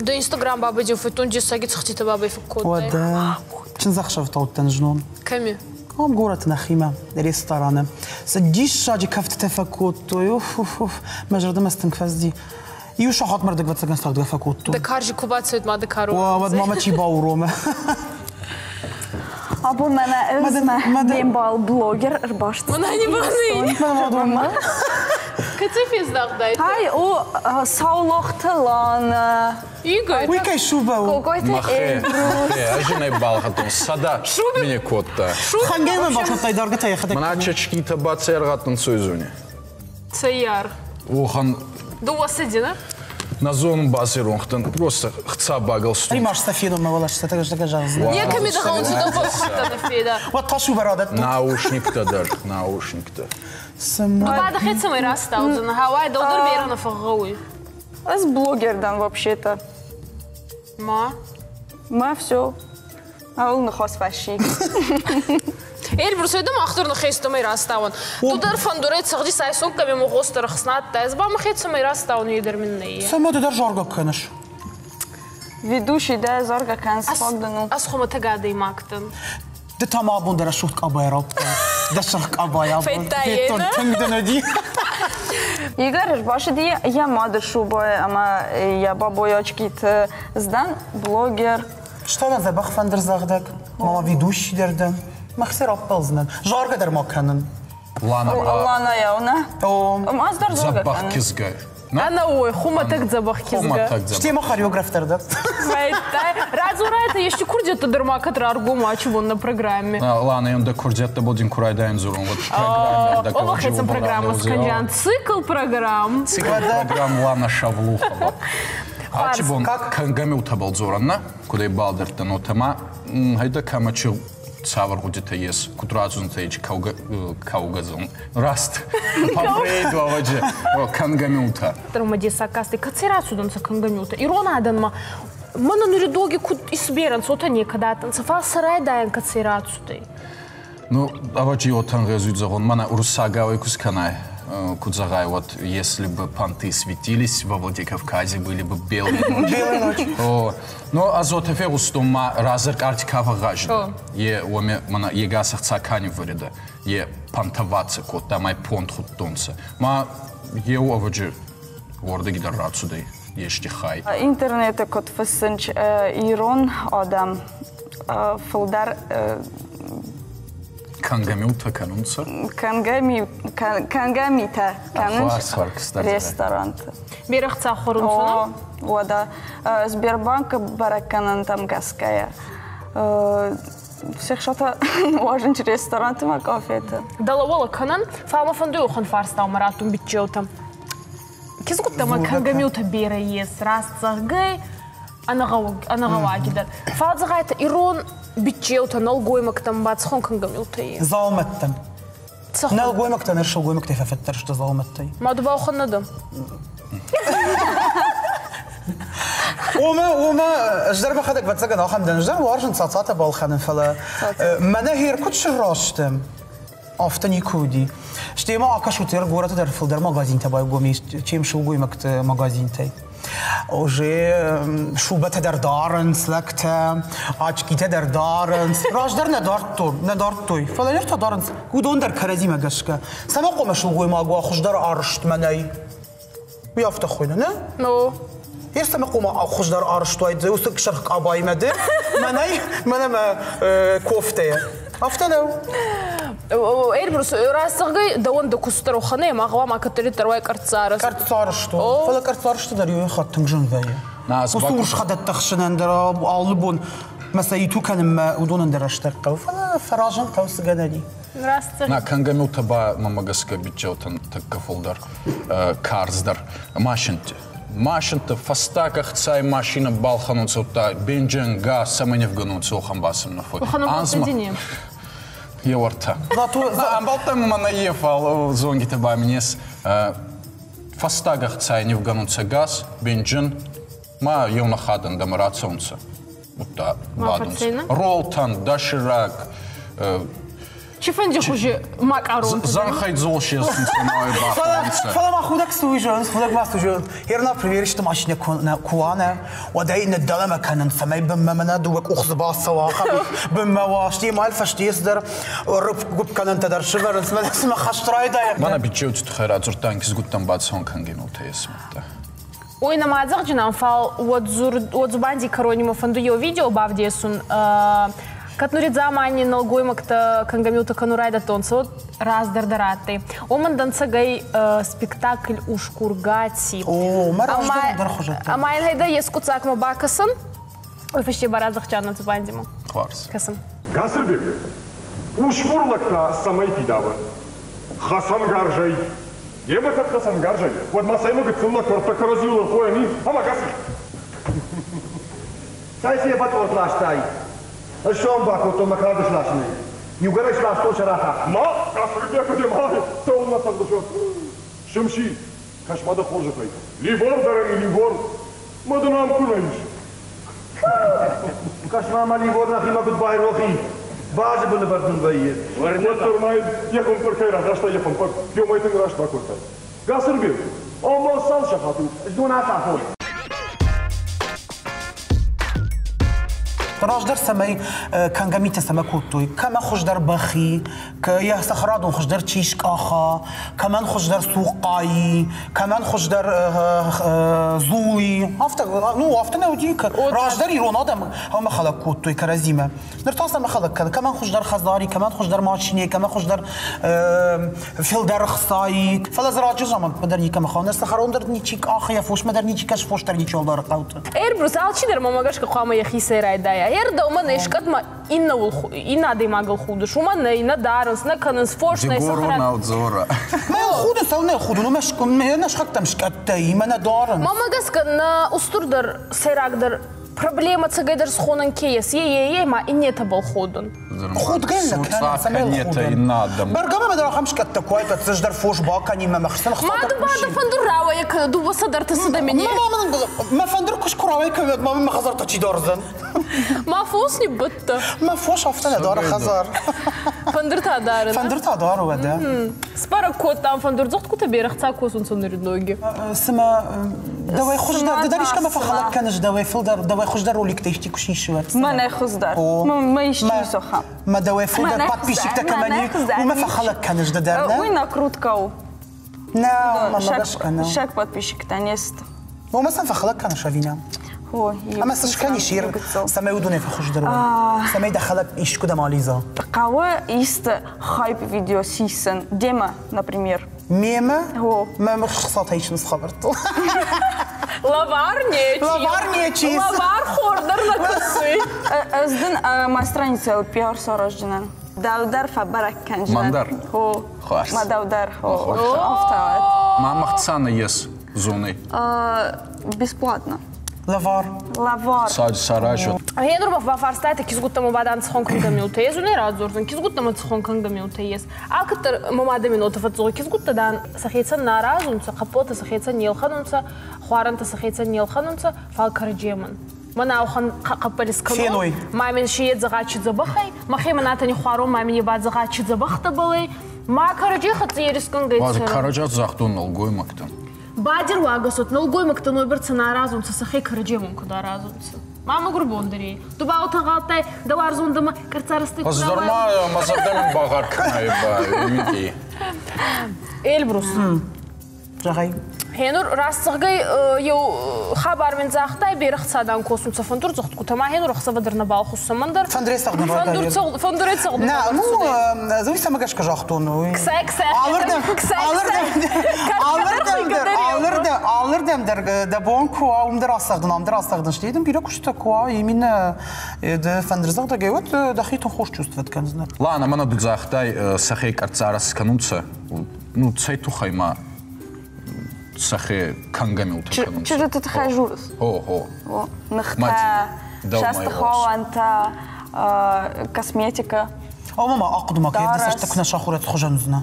Дӕ Инстаграм бабӕй федтон дессаги цӕгъдтитӕ бабӕй фӕккодтай. Уӕдӕ чындзӕхсӕвтӕ уыдтӕн знон. Кӕми? Ам горӕты нӕхимӕ, рестораны. Цы диссаджы кӕфтытӕ фӕкодтой, уф-уф-уф, мӕ зӕрдӕмӕ тынг фӕцыди. Иу сахатмӕ ӕрдӕгвӕццӕгӕн цӕгъдгӕ фӕкодтон. Дӕ карзы куы бацӕуид ма дӕ кар Уӕд ма мӕ чи бауромы? Абон мӕнӕ ӕз мӕ де мбал блогер ӕрбаст. Мӕнӕ не баны. Кӕцӕй фездӕгъдай? Ай у Саулохты Лана. Игорь. Уый кӕй шуба у? Кокойты Эльбрус. Ӕз ын ӕй балхӕдтон сӕдӕ мине кодта. Хангӕй мӕ бакодтай даргӕтӕ йӕхӕдӕг. Мӕнӕ чачкитӕ бацӕргъӕттын сойзоне. Цӕййар. Охан. Дыууӕ цыдины? На зону базеронхтан просто хца багалстун. Ай маш Софину ма валаш сатагаждага жазна. Не ками дагъаун цуда бахаттана феда. Вот ташу барадат. Наушниктӕ дӕр, наушниктӕ. Ду ба дӕхе цӕмӕй растаудзӕнӕ, хауай дӕу дӕр берӕ нӕ фӕгъгъӕуй. Ӕз блогер дӕн вообще-то. Ма? Ма все. Ауыл ныхас фӕсси. Эльбрус, эдем ахтыр ныхестомӕй растауӕн. Ду дӕр фӕндурӕй цӕгъди сайсон кӕми мугъостӕр ӕхснадта. Ӕз ба мӕхе цӕмӕй растауӕн едӕр мин нӕййе. Цӕмӕ ду дӕр заргӕ кӕныс? Ведущий дӕ заргӕ кӕныс фаг дын у. Ӕз хуымӕтӕг адӕймаг дӕн. Ды та ма абон дӕр рӕсугъд къабайы раппа. Дӕ сырх къабайы абон. Федтай Федтон, тынг дын уыди. Игорь ӕрбацыди йӕ мады шубӕйы ӕмӕ йӕ бабойы очкиты сдӕн блогер. Стӕй мӕ дзӕбӕх фӕндырдзӕгъдӕг, мама ведущий дӕр дӕн. Мӕхи раппӕлдзынӕн. Заргӕ дӕр ма кӕнын. Лана Ланайау, нӕ? О. Ӕз дӕр заргӕ Дзӕбӕх кӕнын. кизгӕ. Ӕнӕуой, хуымӕтӕг дзӕбӕх кизгӕ. Стӕй ма хореограф дӕр дӕ. Радзурайтӕ, ести курдиӕттӕ дӕр ма кӕд раргом ачивон на программе. Лана, ён дӕ курдиӕттӕ будем ку райдайӕн дзурун. Вот программе. Оба хецен программа сканджан. Цикл программ. Цикл программ Лана Шавлухова. Ачибон кӕнгӕ дзорӕн на, кудӕй балдӕрдтӕн, отӕма хайда кӕмӕ цавӕр гъудитӕ ес, куд радзунтӕ ич каугазон. Раст. По Фрейду аваджи. Кӕнгӕ миутӕ. Тромадеса касты кӕцӕй рацудӕнцӕ кӕнгӕ миутӕ? Ирон адӕнмӕ мӕнӕ нуридоги куд исберӕнцӕ, уотӕ некӕд адтӕнцӕ, фал сӕ райдайӕн кӕцӕй рацудӕй? Ну, аваджи отӕн гъезуй зӕгъун, мӕнӕ уруссагау ку скӕнай, куд зӕгъай, вот если бы понты светились, во Владикавказе были бы белые ночи. Белые ночи. О, но азотӕ фегъустон ма разӕр къарти ка фӕгъгъазидӕ. Е уоми мӕнӕ егас ӕхца ка ниввӕридӕ, е понтоваться кодта, ма понт худтонцӕ. Ма еу ӕвӕджи уордӕги дӕр рацудӕй ести хай. Интернеты куыд фыссынц ирон адӕм фылдӕр Кӕнгӕ миутӕ кӕнунцӕ? Кӕнгӕ митӕ кӕнынц ресторанты. Берӕ хца хуӕрунцӕ? О, уӕдӕ Сбербанкы бӕрӕггӕнӕнтӕм гӕсгӕйӕ се хсатӕ нуазынц ресторанты ӕмӕ кафеты. Дӕлӕуӕлӕ кӕнӕн, фал мӕ фӕндуй уӕхӕн фарстаумӕ раттун биччеутӕ. Кизгуттӕмӕ кӕнгӕ миутӕ берӕ ес, раст зӕгъгӕй, ӕнӕгъӕуаги дӕр. Фал зӕгъайтӕ, ирон биччеутӕ, нӕлгоймӕгтӕм ба цӕхуӕн кӕнгӕ миутӕ ес? Дзаумӕттӕм. Нӕлгоймӕгтӕ ныр сылгоймӕгтӕй фӕфыддӕр сты дзаумӕттӕй. Ма ду баухӕн нӕ дӕ? Уымӕ, уымӕ, ӕз дӕр мӕхӕдӕг ӕвӕццӕгӕн ахӕм дӕн, ӕз дӕр уарзын цацатӕ балхӕнын, фӕлӕ мӕнӕ хер куыд сырӕзтӕн, афтӕ никуы уыди. Стӕй ма акӕсут, горӕты дӕр фылдӕр магазинтӕ байгом ис, чем сылгоймӕгты магазинтӕй. Уже шубӕтӕ дӕр дарынц лӕгтӕ, очкитӕ дӕр дарынц. Раздӕр нӕ дардтой, нӕ дардтой, фӕлӕ ныр та дарынц. Уыдон дӕр кӕрӕдзимӕ гӕсгӕ. Цӕмӕ хъуамӕ сылгоймаг уа хуыздӕр арызт мӕнӕй? Уый афтӕ хуыйны, нӕ? Ну. Естӕмӕ хъуамӕ хуыздӕр арызт уайд уыцы сырх къабаимӕ ды, мӕнӕй, мӕнӕ мӕ кофтӕйӕ. Афтӕ нӕу? Эльбрус, раст зӕгъгӕй, дӕуӕн дӕ куыст дӕр охӕнӕй, ӕмӕ гъӕуама кӕддӕриддӕр уай къӕрццарӕзт. Къӕрццарӕзт у. Фӕлӕ къӕрццарӕзты дӕр иу хатт тынг зын вӕййы. Уыцы урс хӕдӕттӕ хсынӕн дӕр алы бон мӕ сӕ иту кӕнынмӕ уыдонӕн дӕр рӕстӕг хъӕуы, фӕлӕ фӕразын хъӕуы цы гӕнӕн и. На кӕнгӕ миутӕ ба мӕмӕ гӕсгӕ биччеутӕн тӕккӕ фулдӕр карздӕр машинти. Машинтӕ фӕстаг ӕхцай машинӕ балхӕнунцӕ, удта бензин, газ цӕмӕй не вгӕнунцӕ, уӕхӕн бацӕун нӕ фой. Анзмӕ еуӕртӕ. Ӕмбӕлттӕ мӕ нӕййе, фал зонгитӕ ба мин ес. Фӕстаг ӕхцай не вгӕнунцӕ газ, бензин, ма еунӕхадӕн дӕмӕ рацӕунцӕ. Удта бадунцӕ. Ролтан, доширак. Чи фӕнди хузи макъаронтӕ. Зӕнхӕй дзол сесунцӕ ма бахуӕрунцӕ. Фӕлӕ ма худӕг цы уый зӕгъынц, худӕг ма цы зӕгъынц. Ер, например, исты машинӕ куы уа, нӕ, уӕд ӕй ныддӕлӕмӕ кӕнын, цӕмӕй бынмӕ мӕнӕ дыууӕ къух дзы бацӕуа, ахӕм бынмӕ уа, стӕй ма фӕстейы цыдӕр рыпп-гуыпп кӕнӕнтӕ дӕр сывӕрынц, мӕнӕ цыма хӕст райдайа. Мӕнӕ биччеути туххӕй радзурдтан кизгуттӕн бацӕун кӕнгӕ милтӕ есмӕдта. Ой, нӕ фал уодзубанди кӕрони мӕ фӕндуй еу видео бавдесун. Кӕд нури дзамани нӕлгоймӕгтӕ кӕнгӕ миутӕ кӕнун райдӕдтонцӕ, уӕд раздӕр дӕр адтӕй. Уомӕн дӕнцӕгӕй спектакль «Ушкургати». О, мӕ раздӕр дӕр хузӕттӕ. Ӕма ин гьӕйдӕ ескъуцакмӕ бакӕсӕн. Ой, фӕсте ба раздӕхтиан дзубандимӕ. Хуарз. Кӕсӕн. Гацырбег, усгур лӕгтӕ цӕмӕй фидауы? Хӕцӕнгарзӕй. Йемӕ кӕд хӕцӕнгарзӕй, уӕд ма цӕймӕ гыццыл лӕггӕрдтӕ кӕрӕдзиуыл ӕрхойӕн и, ӕмӕ гӕсы. Цӕй цы йӕ фӕцъорт ластай? Ӕз сом бакодтон мӕ карды сласынӕй. Иугӕр ӕй сластон сӕрахах. Ма, Гацырбег, ма, цӕуылнӕ цӕгъдыс? Сымси, кӕс ма дӕ хорзӕхӕй. Ливор дӕр ӕми ливор. Ма дын ам куы нӕ ис. Кӕс ма, мӕ ливор нӕхимӕ куыд байрох и. Базы быны бӕрд мын вӕййы. Уӕддӕр ма йӕ хъымпъыр кӕй рахаста, йӕ хъымпъыр, феумӕй тынг раст бакодтай. Гацырбег, ома цал сахат у? Знон ацафон. Раздӕр цӕмӕй кӕнгӕ митӕ цӕмӕ кодтой, кӕмӕ хуыздӕр бӕхи, йӕ цӕхӕрадон хуыздӕр чи скъаха, кӕмӕн хуыздӕр цухъхъайи, кӕмӕн хуыздӕр дзули. Афтӕ, ну, афтӕ нӕ уыди. Раздӕр ирон адӕм ӕмӕ хӕлӕг кодтой кӕрӕдзимӕ. Ныр та цӕмӕ хӕлӕг кӕны? Кӕмӕн хуыздӕр хӕдзари, кӕмӕн хуыздӕр машинӕ, кӕмӕн хуыздӕр фылдӕр ӕхцайы. Фӕлӕ дзы раджы замантмӕ дӕр никӕмӕ хауы. Нӕ цӕхӕрон дӕр ничи къахы, йӕ фосмӕ дӕр ничи кӕсы, фос дӕр ничиуал дары хъӕуты. Эльбрус, алчидӕр мӕмӕ гӕсгӕ хъуамӕ йӕхицӕй райдайа. Ер дӕумӕ нӕ скъӕтмӕ иннӕуыл иннӕ адӕймагыл худыс. Уымӕн нӕй, нӕ дарынц, нӕ кӕнынц фос, нӕ Дигорон аудзора. Мӕ худын цӕуылнӕ худын, уымӕ нӕ сыхӕгтӕм скъӕттӕй, мӕ нӕ дарын. Мӕмӕ гӕсгӕ нӕ устурдӕр, сӕйрагдӕр проблема цӕгӕйдӕр схонӕн ке ес, е ма иннетӕбӕл ходун. Худгӕ нӕ кӕнӕ, цӕмӕй худын. Бӕргӕ мӕ дӕр ахӕм скъӕттӕ куы уайд, ӕз дӕр фос бакӕнин, мӕ мӕхицӕн Ма ду ба дӕ фӕндур рауайӕ кӕнӕ, ду цӕдӕртӕ цӕдӕ мини. Мӕ фӕндыр куы скуы кӕнӕд, ма мӕ хӕдзар та чи дардзӕн? Ма фос ниббӕттӕ. Мӕ фос афтӕ нӕ дары хӕдзар. Фӕндыр та дары. Фӕндыр та дары, уӕдӕ. Сбӕрӕг кодтам фӕндырдзӕгъдгутӕ берӕгътӕ косунцӕ нуридноги. Цымӕ дӕуӕй хуыздӕр, ды дӕр искӕмӕ фӕхӕлӕг кӕныс, дӕуӕй фылдӕр, дӕуӕй хуыздӕр роликтӕ исчи куы сисы, уӕд? Мӕнӕй хуыздӕр. Мӕ исчи исоха. Мӕ дӕуӕй фылдӕр подписчиктӕ кӕмӕн и, уымӕ фӕхӕлӕг кӕныс ды дӕр, нӕ? Уый накрутка у. Нӕ, мӕ гӕсгӕ нӕ. Сӕг подписчиктӕ не сты. Уымӕ сӕм фӕхӕлӕг кӕныс ӕви нӕ? Ӕмӕ цы скӕнис, цӕмӕй уыдонӕй фӕхуыздӕр уай? Цӕмӕй дӕ хӕлӕг искуыдӕм алидза? Хъӕуы исты хайп-видео сисын. Демӕ, например. Мемӕ? Мӕ хцатӕ исынц хабӕрттыл. Лавар нечи. Лавар нечи. Лавар хор дӕр нӕ кӕсы. Ӕз дын мӕ страницӕйыл пиар сараздзынӕн. Дӕу дӕр фӕбӕрӕг кӕндзынӕн. Мӕн дӕр? Хо. Хуарз. Мӕ дӕу дӕр. Хо. Афтӕ. Мӕ хца ес зоны? Бесплатно. Лавар. Лавар. Саразӕт. Гъенур ба бафарстайтӕ кизгуттӕмӕ бадан цхон кӕнгӕ миутӕ ес, уне радзордзӕн, кизгуттӕмӕ цхон кӕнгӕ миутӕ ес. Алкӕддӕр мӕ мадӕ минутӕ фӕдздзоры, кизгуттӕ, дан, сӕхецӕн нӕ аразунцӕ, хъӕппотӕ сӕхецӕн не лхӕнунцӕ, хуарӕнтӕ сӕхецӕн не лхӕнунцӕ, фал кӕрӕдземӕн. Мӕн аухӕн хъӕппӕрес кӕнун, ма мин си е дзӕгъӕчи дзӕбӕх ӕй, мӕхе мӕнатӕни хуарон, ма мин е ба дзӕгъӕчи дзӕбӕхтӕбӕл ӕй, ма кӕрӕдзей хӕццӕ ерискӕнгӕй цӕрӕн. Кӕрӕдзӕ загътон нӕлгоймӕгтӕн. Бадир уагӕсот, нӕлгоймӕгтӕ нойбӕрцӕ нӕ аразунцӕ, сӕхе кӕрӕдземӕн куд аразунцӕ. Ма мӕгур бон дӕр ей. Ду ба уотӕ дӕ уарзондӕмӕ кӕрцарӕстӕй куд Ӕз дӕр ма мӕ зӕрдӕ мин багъар кӕнай ба, Мики. Эльбрус. Зӕгъай. Гьенур раст зӕгъгӕй, еу хабар мин загътай, берӕ хцадан косунцӕ фӕндурдзӕгъдгутӕ, ма гьенур ӕхсӕвӕ дӕр нӕбал хуссӕн мӕн дӕр. Фӕндрей цӕгъдун райдайӕн. Фӕндурӕй цӕгъдун. Нӕ, ну, уый цӕмӕ гӕсгӕ загътон, уый. Ксӕ, ксӕ. Алырдӕм, алырдӕм, алырдӕм дӕр, алырдӕм, алырдӕм дӕр дӕ бон куы уа, уым дӕр ацӕгъдын, ам дӕр ацӕгъдын. Стӕй дын бирӕ куыстытӕ куы уа, именно ды фӕндырдзӕгъдӕгӕй, уӕд дӕхи тынг хорз чувствовать кӕндзынӕ. Ладно, мӕнӕ ду загътай, сӕхе къӕрццарӕс кӕнунцӕ. Ну, цӕй туххӕй ма сӕхе кӕнгӕ миутӕ кӕнунцӕ? Чызджыты тыххӕй журыс? О, о. О, ныхтӕ, сӕстыхауӕнтӕ, косметика. О, мама, ахъуыды ма кӕн, дӕ цӕстытӕ куы нӕ сахуыр, хуызӕн уыдзынӕ.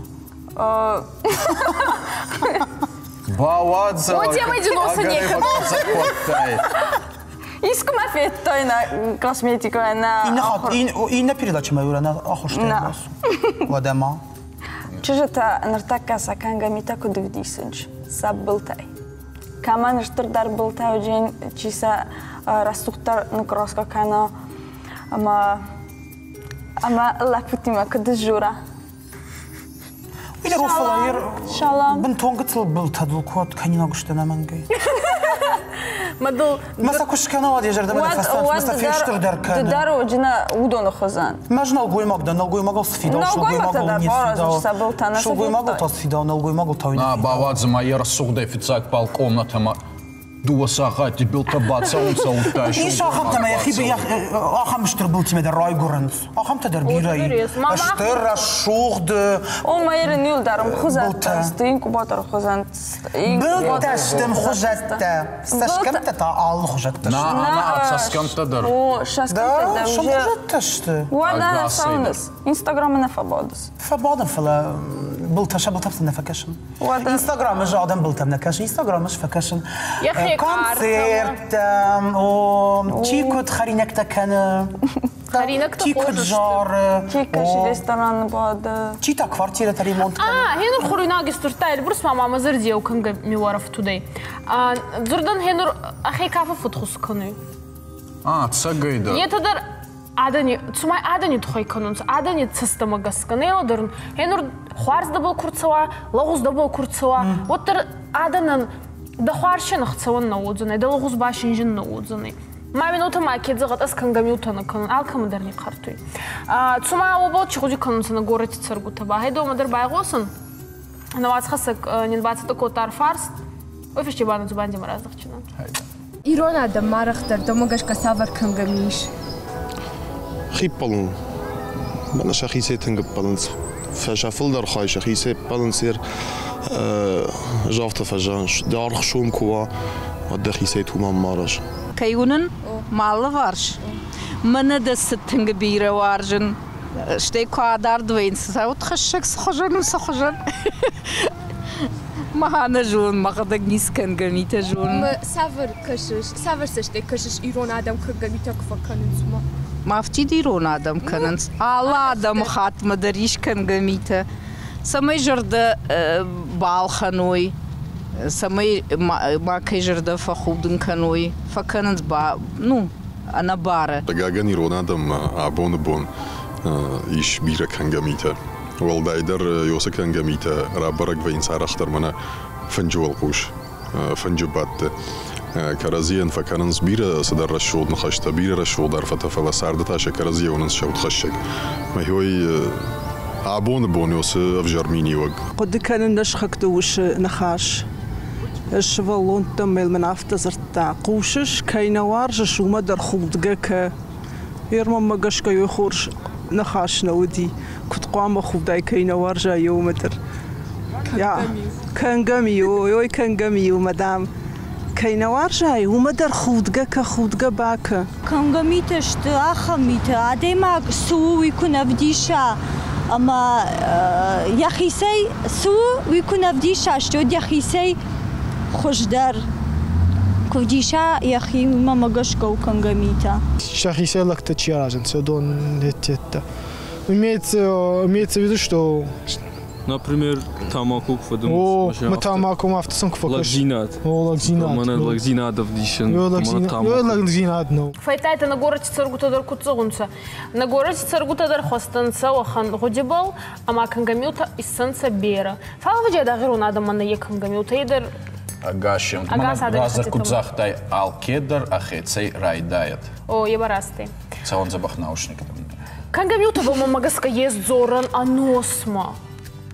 Бауадзӕ. Ой, темӕ 90 некӕд. Искуы ма федтай нӕ косметикӕ нӕ Иннӕ хатт, иннӕ передачӕмӕ нӕ ахуырстӕй бацу. Уӕдӕ ма. Чызджытӕ ныртӕккӕ сӕ кӕнгӕ митӕ куыд ӕвдисынц сӕ былтӕй. Кӕмӕн стырдӕр былтӕ уыдзӕн, чи сӕ рӕсугъддӕр ныккроска кӕна ӕмӕ ӕмӕ лӕппутимӕ куыд сжура. Уый дӕр у, фӕлӕ Салам. Бынтон гыццыл былтӕ дыл куы кӕнинаг сты ӕнӕмӕнгӕй. Мадыл Мӕ сӕ куы скӕна, уӕд йӕ зӕрдӕмӕ нӕ фӕцӕуынц, мӕ сӕ фестырдӕр кӕны. Ды дӕр уыджына уыдоны хуызӕн. Мӕ нӕлгоймаг дӕн, нӕлгоймагыл цы фидауы, Нӕлгоймӕгтӕ дӕр сылгоймагыл не фӕразынц сӕ былтӕ, нӕ сӕ Сылгоймагыл та цы фидауы, нӕлгоймагыл та уый нӕ На, фидауы. бауадзы ма йӕ рӕсугъдӕй фыццаг балкъоннӕтӕмӕ дыууӕ сахати билтӕ бацӕуынц удта Ис ахӕмтӕ ӕмӕ йӕхи ахӕм стыр былтимӕ дӕр райгуырынц. Ахӕмтӕ дӕр бирӕ и. Стыр, рӕсугъд. О, мӕйры нил дӕр хуызӕттӕ сты, инкубатор хуызӕн. Былтӕ сты хуызӕттӕ. Цӕсгӕмттӕ та алы хуызӕттӕ сты. На, на, цӕсгӕмттӕ дӕр. О, цӕсгӕмттӕ дӕр. Хуызӕттӕ сты. Уӕдӕ нӕ цӕуынц. Инстаграмы нӕ фӕбадыс. Фӕбадын, фӕлӕ былтӕ сӕ былтӕ нӕ фӕкӕсын. Инстаграмы ӕз адӕм былтӕм нӕ кӕсын, Инстаграмы ӕз фӕкӕсын концерттӕм, о, чи куыд хӕринӕгтӕ кӕны, Хӕринӕгтӕ чи куыд зары, чи кӕсы рестораны бады. Чи та квартирӕтӕ ремонт кӕны. А, хенур хуруйнаг истурдта Эльбрус ма мама зӕрдиау кӕнгӕ миуӕрӕфтудӕй. Дзурдан хенур ӕхе кафа фудхуз кӕнуй. А, цӕгӕй дӕр. Етӕ дӕр адӕни, цума адӕни туххӕй кӕнунцӕ, адӕни цӕстӕмӕ гӕсгӕ нӕ лӕдӕрун. Гьенур хуарз дӕбӕл ку рцӕуа, лӕгъуз дӕбӕл ку рцӕуа, уӕддӕр адӕнӕн дӕ хуарз се нхцӕуӕн нӕ уодзӕнӕй, дӕ лӕгъуз ба син нӕ уодзӕнӕй. Ма минутӕ ма ке зӕгъӕд, ӕз кӕнгӕ миутӕ нӕ кӕнун, алкӕмӕ дӕр нихъхъӕртуй. Цума уобӕл чи гъуди кӕнунцӕ нӕ горӕти цӕргутӕ ба? Гье дӕр байгъосун. Нӕ уацхӕссӕг нин бацӕттӕ кодта ӕрфарст. Уой фӕсте ба нӕ дзубандимӕ раздӕхчинан. Ирон адӕм ма арӕхдӕр дӕумӕ гӕсгӕ цавӕр кӕнгӕ ми ис? Хиппӕлын. Мӕнӕ сӕхицӕй тынг ӕппӕлынц. Сӕ фылдӕр хай сӕхицӕй ӕппӕлынц ӕз афтӕ фӕзӕгъын, даргъ сом куы уа, уӕд дӕхицӕй туман ма араз. Кӕй уынын, мӕ алыварс, мӕнӕ дӕ цы тынг бирӕ уарзын. Стӕй куы адард вӕййынц, сӕ удхӕссӕг цы хуызӕн у, цы хуызӕн. Мӕнӕ зон, мӕхӕдӕг ницы кӕнгӕ митӕ зон. Цавӕр кӕсыс, цавӕр цӕстӕй кӕсыс ирон адӕм кӕнгӕ митӕ куы фӕкӕнынц, уымӕ? Афтид ирон адӕм кӕнынц. Алы адӕмы хатмӕ дӕр ис кӕнгӕ митӕ. Цӕмӕй зӕрдӕ балхӕной, цӕмӕй макӕй зӕрдӕ фӕхудын кӕной, фӕкӕнынц ба, ну, ӕнӕбары. Хъыгагӕн, ирон адӕммӕ абоны бон ис бирӕ кӕнгӕ митӕ. Уӕлдайдӕр уыцы кӕнгӕ митӕ рабӕрӕг вӕййынц арӕхдӕр мӕнӕ фынджы уӕлхъус, фынджы бадты. Кӕрӕдзийӕн фӕкӕнынц бирӕ цыдӕр рӕсугъд ныхӕстӕ, бирӕ рӕсугъд арфӕтӕ, фӕлӕ царды та сӕ кӕрӕдзийӕ уынынц сӕ удхӕссӕг. Мӕхи абоны бон уыцы ӕвзӕр миниуӕг. Хъуыды кӕнын нӕ сыхӕгты усы ныхас. Сывӕллонтӕм мын афтӕ дзырдта, хъусыс, кӕй нӕ уарзыс, уымӕ дӕр худгӕ кӕ. Йе гӕсгӕ йой хорз ныхас нӕ уыди, куыд хъуамӕ худай, кӕй нӕ уарзай, уымӕ дӕр. Кӕнгӕ ми у, ой, кӕнгӕ ми у, мадам. Кӕй нӕ уарзай, уымӕ дӕр худгӕ кӕ, худгӕ бакӕ. Кӕнгӕ митӕ сты ахӕм митӕ, адӕймаг цы у, уый куы нӕ вдиса, ӕмӕ йӕхицӕй цы у, уый куы нӕ вдиса, стӕй уӕд йӕхицӕй хуыздӕр куы вдиса йӕхи, уымӕ гӕсгӕ у кӕнгӕ митӕ. Сӕхицӕй лӕгтӕ чи аразынц, уыдон еттеттӕ. Имеется, имеется в виду, что Например, тамако куы фӕдымыс. О, мы тамако ма афтӕ сын куы фӕкӕс. Лӕгдзинад. О, лӕгдзинад. Мӕнӕ лӕгдзинад ӕвдисӕн. Лӕгдзинад нӕу. Фӕйттайтӕ нӕ горӕти цӕргутӕ дӕр куд зӕгъунцӕ. Нӕ горӕти цӕргутӕ дӕр хуӕстӕнцӕ уӕхӕн гъудибӕл ӕма кӕнгӕ миутӕ иссӕнцӕ берӕ. Фал ӕвӕджиадӕ ирон адӕмӕн нӕййе кӕнгӕ миутӕ е дӕр Ӕгас Раздӕр куд загътай, алкедӕр ӕхецӕй райдайӕд. О, е ба раст ӕй. Цӕуӕн дзӕбӕх наушниктӕ. Кӕнгӕ миутӕ ба мӕмӕ гӕсгӕ ес дзорӕн ӕносмӕ.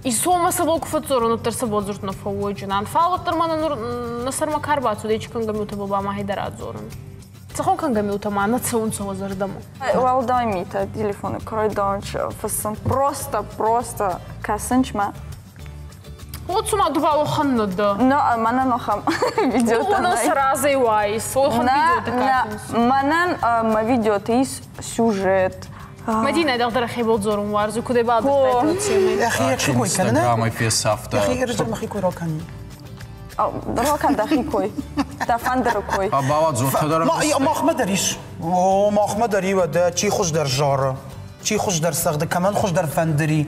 Исомӕ сӕбӕл ку фӕдздзорӕн, уӕддӕр сӕбӕл дзурд нӕ фӕууоджунан. Фал уӕддӕр мӕнӕ нур нӕ сӕрмӕ ка рбацудӕй, чи кӕнгӕ миутӕбӕл ба мӕхе дӕр радзорӕн. Цӕхуӕн кӕнгӕ миутӕ ма нӕ цӕунцӕ уӕ зӕрдӕмӕ? Уӕлдай митӕ телефоны куы фыссын. Просто, просто кӕсынчмӕ. Вот цума ду ба уӕхӕн нӕ дӕ. Но, мӕнӕн ахӕм видеотӕ нӕй. Сӕ разӕй уаис, уӕхӕн видеотӕ кӕсынц. Мӕнӕн мӕ видеоты ис сюжет. Мадина айдагъдӕр ӕхебӕл дзорун уарзуй, кудӕй баалдӕрдтай темӕй. Ӕхи кой кӕнын? Инстаграмӕй фесӕфта. Ӕхи ӕрзӕр мӕхи кой ракӕнин. Ракӕн дӕхи кой, дӕ фӕндыры кой. Бауадзут дӕр. Махмӕ дӕр ис. О, махмӕ дӕр и уӕдӕ, чи хуыздӕр зары, чи хуыздӕр цӕгъды, кӕмӕн хуыздӕр фӕндыри.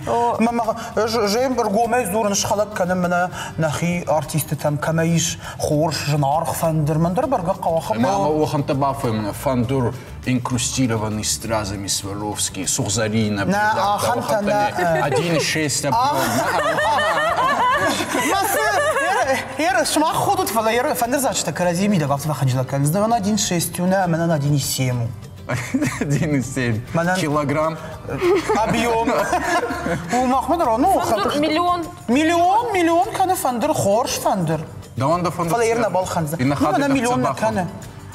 Зӕм ӕргомӕй дзурын, схӕлӕг кӕнын мӕнӕ нӕхи артистытӕм, кӕмӕ ис хорз, зынаргъ фӕндыр. Мӕн дӕр бӕргӕ хъӕуы. Ӕмӕ уохӕнтӕ бафӕймӕ фӕндур инкрустированный стразами Сваровски, сугъзӕрийнӕ. Нӕ, ахӕмтӕ нӕ. 1,6 Ер, сымах ходут, фӕлӕ ер фӕндырдзачытӕ кӕрӕдзийы мидӕг афтӕ фӕхынджылӕг кӕнынц. Мӕнӕн 1,6 у, нӕ, мӕнӕн 1,7 у. 1,7 килограмм. Объем. У махмӕ дӕр, ну, миллион. Миллион, миллион кӕны фӕндыр, хорз фӕндыр. Дӕуӕн дӕ фӕндыр. Фӕлӕ ер нӕ балхӕндзӕн. Мӕнӕ миллион нӕ кӕны.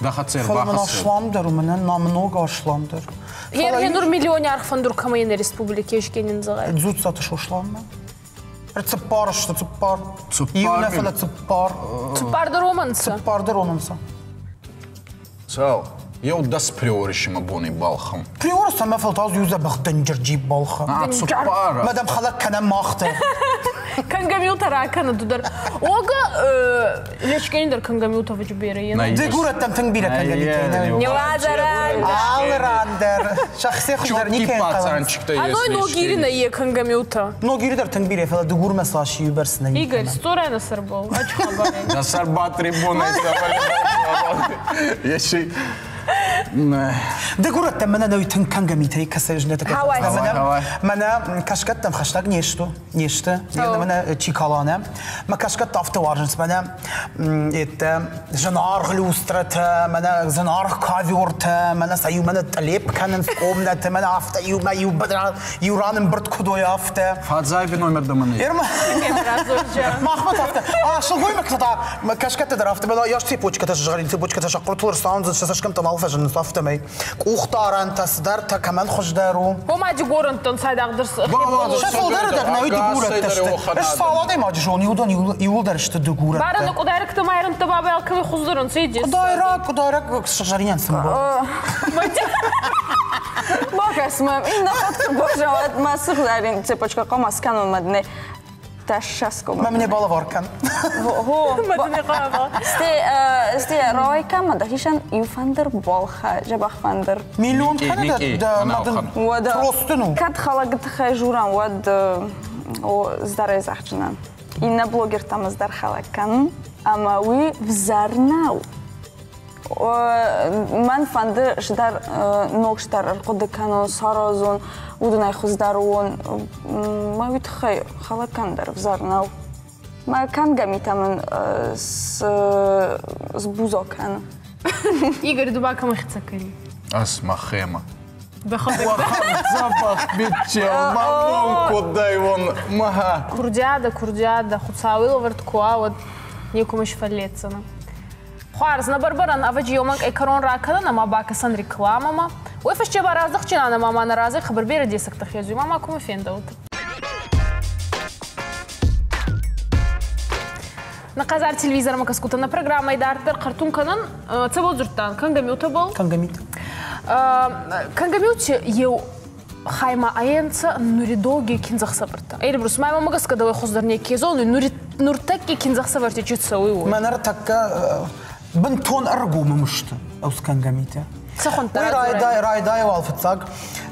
Дӕ хӕццӕ Фӕлӕ мын асламдӕр у, мӕнӕн намного асламдӕр. Ер нур миллиони аргъ фӕндур кӕмӕй нӕ республики ескенин зӕгъай? Дзуццаты Сосланмӕ. Цыппар сты, цыппар. Иу нӕ, фӕлӕ цыппар. Цыппар дӕр уомӕн ца? Цыппар дӕр уомӕн ца. Цал? Еу дӕс приори мӕ бони балхӕн. Приори сӕмӕ фӕлтау иу дзӕбӕх дынджыр джип балхӕн. А, цыппар. Мадам хӕлӕг кӕнӕм мах дӕр. Кӕнгӕ миутӕ ракӕны ду дӕр. Ога Лечкени дӕр кӕнгӕ миутӕ вӕджы берӕ. Дыгурӕттӕм тынг бирӕ кӕнгӕ митӕ. Алы ран дӕр. Сӕхсе хуыздӕр никӕй хъӕуынц. Аной Ногири нӕ е кӕнгӕ миутӕ. Ногири дӕр тынг бирӕ, фӕлӕ Дыгурмӕ цас иу бӕрц нӕ. Игорь, сторӕ на сӕрбол. Ач хабарӕй. На сӕрба трибунӕй Если Дыгурӕттӕ мӕнӕ нӕуи тынг кӕнгӕ митӕй кӕсӕй знӕтӕ. Мӕнӕ кӕсгӕттӕм хӕстӕг не сты, не сты. Мӕнӕ Чикаланӕ. Мӕ кӕсгӕттӕ афтӕ уарзынц мӕнӕ это зынаргъ люстрӕтӕ, мӕнӕ зынаргъ ковертӕ, мӕнӕ сӕ иу мӕнӕ тълеп кӕнынц комнӕты, мӕнӕ афтӕ иумӕ иу иу ран ӕмбырд куыд уой, афтӕ. Фадзайби номер дӕмӕн. Махмӕ афтӕ. А сылгоймӕгтӕ та кӕсгӕттӕ дӕр афтӕ, мӕнӕ йас цепочкӕтӕ сызгъӕрин цепочкӕтӕ сӕ хъуыртыл ӕрцауындзынц, сӕ цӕсгӕмттӕ нал фӕзынынц, афтӕмӕй. Къухдарӕнтӕ, цыдӕртӕ, кӕмӕн хуыздӕр у. Ома дигорӕнттӕн цайдагъдӕр Сӕ фылдӕры дӕр нӕ дыгурӕттӕ сты. Ӕз цал адӕймаджы зонын, уыдон иууылдӕр сты дыгурӕттӕ. Бараны къуыдайрӕгты майрӕнтты бабӕ алкӕмӕй хуыздӕр ӕнцӕй Къуыдайраг, къуыдайраг сыгъзӕринӕн цы мбал. Бакӕс мӕм, иннӕ хатт куы базӕуӕд, мӕ сыгъзӕрин цепочка хъуамӕ скӕнон мӕ тӕссӕсгом. Мӕ мне балавар кӕн. Сте ройка ма дӕхицӕн иу фӕндыр балхӕ, дзӕбӕх фӕндыр. Миллион кӕны дӕ мадын тростын у. Кӕд хӕлӕгы тыххӕй журам, уӕд здарӕй зӕгъджынӕн. Иннӕ блогертӕм ӕз дӕр хӕлӕг кӕнын, ӕмӕ уый взӕр нӕу. Мӕн фӕнды сдӕр ног сдӕр ӕрхъуыды кӕнон, саразон, уыдонӕй хуыздӕр уон. Мӕ уый тыххӕй хӕлӕг кӕнын дӕр ӕвзӕр нӕу. Мӕ кӕнгӕ митӕ мын сбузо кӕны. Игорь, ду ба кӕмӕ хицӕ кӕни? Ӕз мӕхемӕ. Дзӕбӕх биччеу, мӕ бон куд ӕй уон, мӕ. Курдиадӕ, курдиадӕ, Хуцауи лӕвӕрд ку уа, уӕд некумӕ сфӕлледдзӕнӕ. Хуарз, нӕ бӕрбӕрӕн ӕвӕджи еумӕ кӕрон ракӕнӕн ӕма бакӕсӕн рекламӕмӕ. Уой фӕсте ба раздӕхджинан ӕма ма нӕ разӕй хабар берӕ дессӕгтӕ хезуй, ма ма кумӕ фендӕут. Нӕ хъазар телевизормӕ кӕсгутӕ нӕ программӕй дарддӕр хъӕртун кӕнӕн. Цӕбӕл дзурдтан? Кӕнгӕ миутӕбӕл? Кӕнгӕ миутӕ. Кӕнгӕ миути еу хайма аенцӕ нуридоги киндзӕхсӕвӕртӕ. Эльбрус, ма мӕмӕ гӕсгӕ дӕуӕй хуыздӕр неке зонуй, нуртӕкки киндзӕхсӕвӕрти чи цӕуй, уой. Мӕнӕ тӕккӕ бынтон ӕргомым сты ӕускӕнгӕ митӕ. Цӕхуӕнттӕ Уый райдай, райдай уал фыццаг,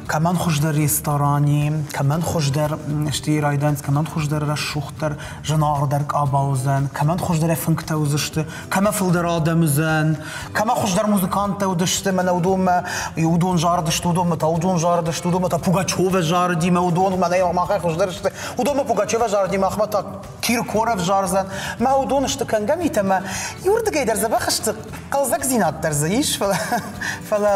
кӕмӕн хуыздӕр ресторани, кӕмӕн хуыздӕр стӕй райдайынц, кӕмӕн хуыздӕр рӕсугъддӕр, зынаргъдӕр къаба уыдзӕн, кӕмӕн хуыздӕр фынгтӕ уыдзысты, кӕмӕ фылдӕр адӕм уыдзӕн, кӕмӕ хуыздӕр музыканттӕ уыдысты, мӕнӕ уыдонмӕ уыдон зарыдысты, уыдонмӕ та уыдон зарыдысты, уыдонмӕ та Пугачева зарыди, мӕ уыдон мӕнӕ махӕй хуыздӕр сты, уыдонмӕ Пугачева зарыди, махмӕ та Киркоров зардзӕн. Мӕ уыдон сты кӕнгӕ митӕ мӕ иуырдыгӕй дӕр дзӕбӕх сты, хъӕлдзӕгдзинад дӕр дзы ис, фӕлӕ, фӕлӕ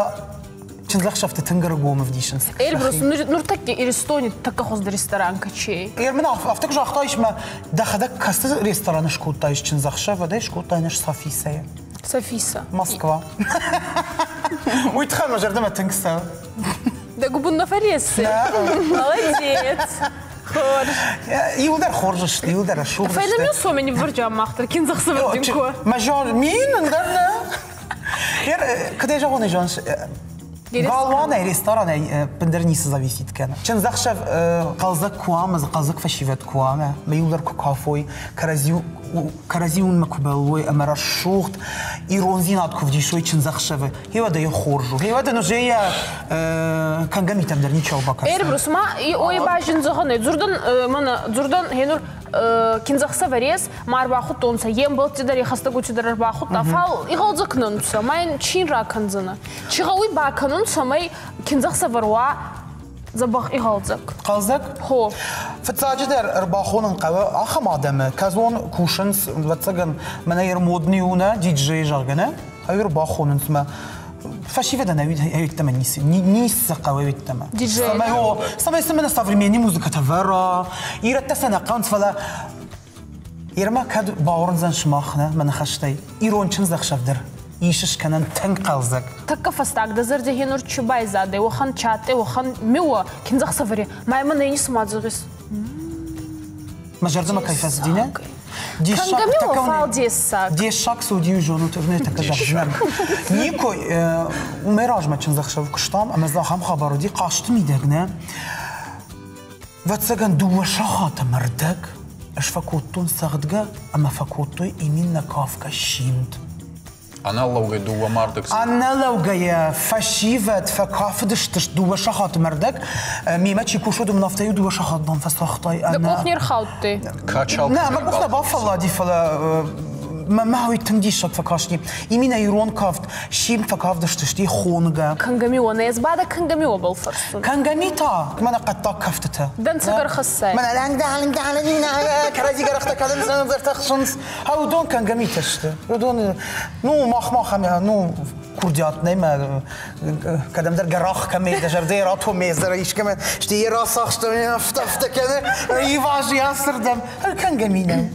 чындзӕхсӕвты тынг ӕргом ӕвдисынц. Эльбрус, нуртӕккӕ Иристони тӕккӕ хуыздӕр ресторан кӕчей? Ер мын афтӕ куы загътаис, мӕ дӕхӕдӕг кӕцы рестораны скодтаис чындзӕхсӕв, уӕд ӕй скодтай нӕ Софисӕйы. Софиса. Москва. Уый тыххӕй мӕ зӕрдӕмӕ тынг цӕуы. Дӕ гуыбын нӕ фӕрессы? Молодец. Хорз. Иуылдӕр хорз сты, иуылдӕр рӕсугъд сты. Фӕлӕ мин сомӕ ниввӕрджам мах дӕр киндзӕхсӕвӕр дин ку. Мӕ зон, мин ӕндӕр нӕ. Ер, куыдӕй зӕгъон, зоныс, Галуанӕй, ресторанӕй ӕппындӕр ницы зависит кӕны. Чындзӕхсӕв хъӕлдзӕг куы уа ӕмӕ дзы хъӕлдзӕг фӕсивӕд куы уа ӕмӕ мӕ иуылдӕр куы кафой, кӕрӕдзиуынмӕ куы бӕллой ӕмӕ рӕсугъд ирондзинад куы вдисой чындзӕхсӕвы, гъеуӕд ӕй хорз у. Гъеуӕд ын уже йӕ кӕнгӕ митӕм дӕр ничиуал бакӕсы. Эльбрус, ма ой базин зӕгъӕн, дзурдӕн мӕнӕ дзурдӕн гъенур киндзӕхсӕвӕ рес ма ӕрбахудтонцӕ, е мбӕлтти дӕр, е хӕстӕгути дӕр ӕрбахудта, фал игъӕлдзӕг нӕ нцӕ, ма ин чин ракӕндзӕнӕ. Чи гъӕуй бакӕнун, цӕмӕй киндзӕхсӕвӕр уа дзӕбӕх игъӕлдзӕг? Хъӕлдзӕг? Хо. Фыццаджыдӕр ӕрбахонын хъӕуы ахӕм адӕмы, кӕцон кусынц, ӕвӕццӕгӕн, мӕнӕ модный у нӕ, диджей, зӕгъгӕ, нӕ? Ӕрбахонынц мӕ. Фӕсивӕдӕн ӕвидтӕмӕ ницы, ницы хъӕуы ӕвидтӕмӕ. Диджей. Цӕмӕй сын мӕнӕ современный музыкӕтӕ вӕра, ирӕттӕ сӕ нӕ хъӕуынц, фӕлӕ Ирмӕ кӕд бауырндзӕн сымах нӕ мӕ ныхӕстӕй, ирон чындзӕхсӕв дӕр ис скӕнӕн тынг хъӕлдзӕг. Тӕккӕ фӕстаг дӕ зӕрди гьенур чи байзадӕй, уӕхӕн чатъе, уӕхӕн миуӕ киндзӕхсӕвӕри, ма имӕ нӕ ницума зӕгъис? Мӕ зӕрдӕмӕ кӕй фӕцыди, нӕ? Кӕнгӕ миуӕ, фал дессаг. Дессаг цы уыди, зонут, ӕз тӕккӕ зӕгъдзынӕн. Никуы уымӕй размӕ чындзӕхсӕв куыстам, ӕмӕ дзы ахӕм хабар уыди, хъазты мидӕг, нӕ? Ӕвӕццӕгӕн, дыууӕ сахаты ӕмӕ рдӕг ӕз фӕкодтон цӕгъдгӕ ӕмӕ фӕкодтой именно кафгӕ симд. Ӕнӕлӕугӕ дыууӕ мардӕг. Ӕнӕлӕугӕйӕ фӕсивӕд фӕкафыдысты дыууӕ сахаты ӕмӕ рдӕг. Мемӕ чи кусы, уыдон афтӕ-иу дыууӕ сахаты дон фӕцагътай. Дӕ къух не рхаудтай? Нӕ, мӕ къух нӕ бафӕллади, фӕлӕ мӕ уый тынг диссаг фӕкасти. Именно ирон кафт симд фӕкафдысты сти хонгӕ. Кӕнгӕ нӕ ӕз ба дӕ кӕнгӕ миуӕбӕл фӕрсун. Кӕнгӕ ми та мӕнӕ хъӕддаг кӕфтытӕ. Дӕнцӕг ӕрхӕссай. Мӕнӕ кӕрӕдзи гӕрӕхтӕ кӕнынц, ӕртӕхсынц. А уыдон кӕнгӕ митӕ сты. Уыдон, ну, мах махӕн, ну, курдиат нӕй мӕ кӕдӕмдӕр гӕрах кӕмӕй дӕ зӕрдӕ ратомӕ зӕрӕ искӕмӕ, стӕй йӕ рацахста, афтӕ афтӕ кӕны, ивазы ацырдӕм. Кӕнгӕ ми нӕу.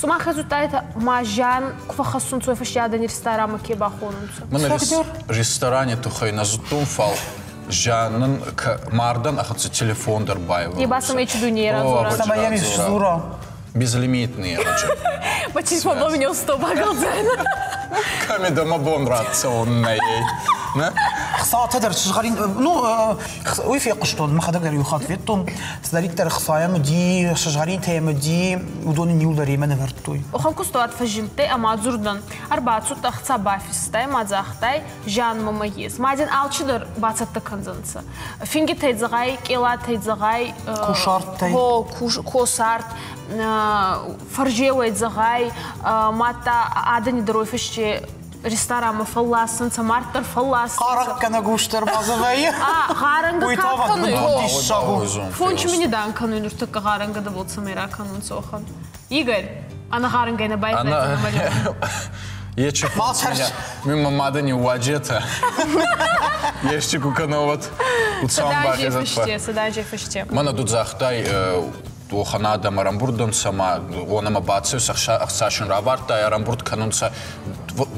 Сумах зудтайтӕ, ма зиан ку фӕххӕссунцӕ уой фӕсте адӕни ресторанмӕ ке бахонунцӕ? Мӕн ресторани туххӕй нӕ зудтон, фал зианӕн мардӕн ӕхӕццӕ телефон дӕр байвӕрунцӕ. Е ба цӕмӕй чи дуйней радзора? Цӕмӕй ами сдзура? Безлимитный ӕвӕджи. Ма телефон поменял сто багалдзӕн. Кӕми дӕ мӕ бон рацӕун нӕй. Нӕ? Хцатӕ дӕр сызгъӕрин, ну, уый фехъуыстон, мӕхӕдӕг дӕр иу хатт федтон, цыдӕриддӕр хцайӕм уыди, сызгъӕринтӕ уыди, уыдоны иуылдӕр йемӕ нывӕрдтой. Охӕн кустуат фӕззиндтӕй ӕма дзурдӕн, ӕрбацудтӕ ӕхца бафистай ма загътай, зиан мӕмӕ ес. Ма дин алчидӕр бацӕттӕ кӕндзӕнцӕ. Фингитӕй зӕгъай, къелатӕй зӕгъай, кусарттӕй. Хо, косарт, фӕрзеуӕй зӕгъай, мадта адӕни дӕр уой фӕсте ресторанмӕ фӕлласунцӕ, мард дӕр фӕлласунцӕ. Хъарӕггӕнӕг ус дӕр ма дзы вӕййы. А, гъарӕнгӕ Уый ка та кӕнуй? диссаг у. Фунч мини дан кӕнуй нуртӕккӕ гъарӕнгӕ дӕбӕл цӕмӕй ракӕнунцӕ уӕхӕн. Игорь, ӕнӕ гъарӕнгӕй нӕ байзайдзӕнӕ Ечи Мимо мада не уаджета. Ешчи ку кӕнӕ уцам бахезӕт. Сададжи фӕсте. Мӕнӕ ду загътай уохӕн адӕм ӕрӕмбурд ӕнцӕ ма уонӕмӕ бацӕуй ӕхца син равардтай, ӕрӕмбурд кӕнунцӕ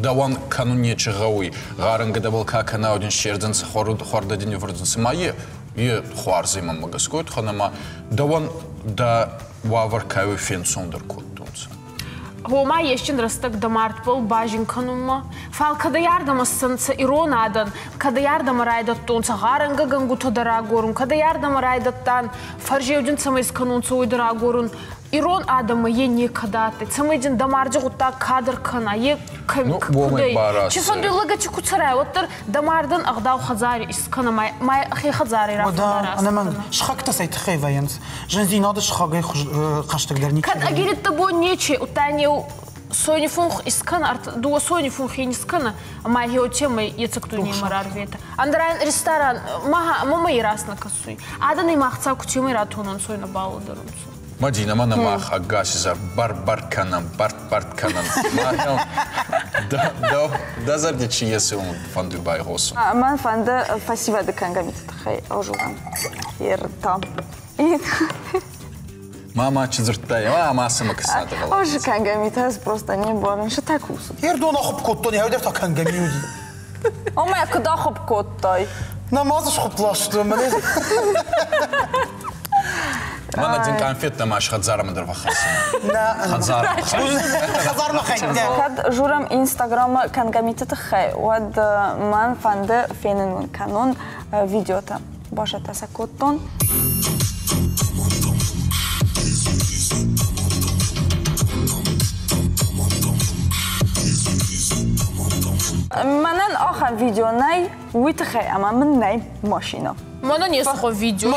дӕуӕн кӕнун нечи гъӕуй, гъарӕнгӕ дӕбӕл ка кӕна, дин ссердзӕнцӕ, хуӕрдӕ дин ивӕрдзӕнцӕ. Ма е, е хуарз имӕмӕ гӕсгӕ тухӕн ӕма дӕуӕн дӕ уавӕр кӕуи фенцондӕр кодтонцӕ. Гъома есчин рӕстӕг дӕ мардбӕл базин кӕнунмӕ. Фал кӕдӕй ардӕмӕ ссӕнцӕ ирон адӕн, кӕдӕй ардӕмӕ райдӕдтонцӕ гъарӕнгӕгӕнгутӕ дӕр агорун, кӕдӕй ардӕмӕ райдӕдтан фӕрзеуджин цӕмӕй скӕнунцӕ, уой дӕр агорун. Ирон адӕммӕ е некӕд адтӕй. Цӕмӕй дин дӕ марди гъуддаг кадӕр кӕна, е кудӕй. Чи фӕндуй лӕгӕти ку цӕрай, уӕддӕр дӕ мардӕн ӕгъдау хӕдзари искӕнӕ, ма хе хӕдзари рафӕндараст. Ӕнӕмӕнг, сыхӕгтӕ цӕй тыххӕй вӕййынц? Зындзинады сыхагӕй хӕстӕгдӕр ничи. Кӕд ӕгириддӕр бон нечи, удта не сони фунх искӕна, дууӕ сони фунхи искӕна, ӕма хеотемӕй ецӕг дуйнемӕ рарвета. Ӕндӕрӕн ресторан мама ирас нӕ кӕсуй. Адӕн имӕ ӕхца кутемӕй ратонунцӕ, нӕ балӕдӕрунцӕ. Мадина, мӕнӕ мах ӕгас бар-бар кӕнӕм, барт-барт кӕнӕм. Дӕ зӕрди чи ес, фӕнды байгъосун? Мӕн фӕнды фӕсивӕды кӕнгӕ миты тыххӕй ӕвзурӕн. Ерта. Мама чи дзырдтай, ма цы мӕ кӕсаты Ӕз кӕнгӕ митӕ ӕз просто не мбарын, шы так усут. Ердон ахуыпп кодтон, еудӕр та кӕнгӕ ми уыди. Омӕ куыд ахуыпп кодтай? Намаз схуыпп ластой мӕнӕ. Мӕнӕ дин къанфеттӕ ма хӕдзармӕ дӕр фӕхӕссӕн. Хӕдзармӕ. Хӕдзармӕ хӕйттӕ. Кӕд журам Инстаграмы кӕнгӕ миты тыххӕй, уӕд мӕн фӕнды фенын уын кӕнон видеотӕ. Базӕттӕ сӕ кодтон. Мӕнӕн ахӕм видео нӕй, уый тыххӕй ӕмӕ мын нӕй машинӕ. Мӕнӕн не схо видео.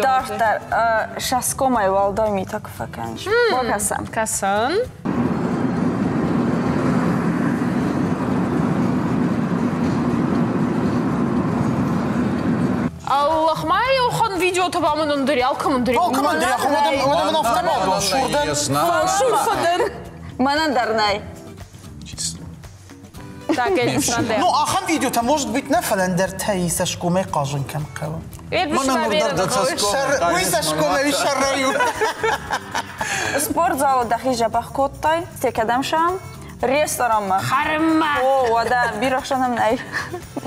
Дарддӕр саскомӕй уӕлдай митӕ куы фӕкӕныс. Бакӕсӕм. Кӕсӕн. Аллах, ма еухан видеотӕ ба мын ӕндӕр алкӕмӕн дӕр. Алкӕмӕн дӕр, уӕдӕ мын афтӕ бадон, шурдӕн. Шурфӕдӕн. Мӕнӕн дӕр нӕй. Так, Эльсандер. Ну, ахӕм видеотӕ, может быть, нӕ, фӕлӕ ӕндӕртӕй цӕсгомӕй хъазын кӕм хъӕуы. Уый цӕсгомӕй сӕррӕй у. Спортзалы дӕхи дзӕбӕх кодтай? Те кӕдӕм сӕм? Ресторанмӕ. Хӕрынмӕ. О, уӕдӕ бирӕ хсӕнӕм нӕй.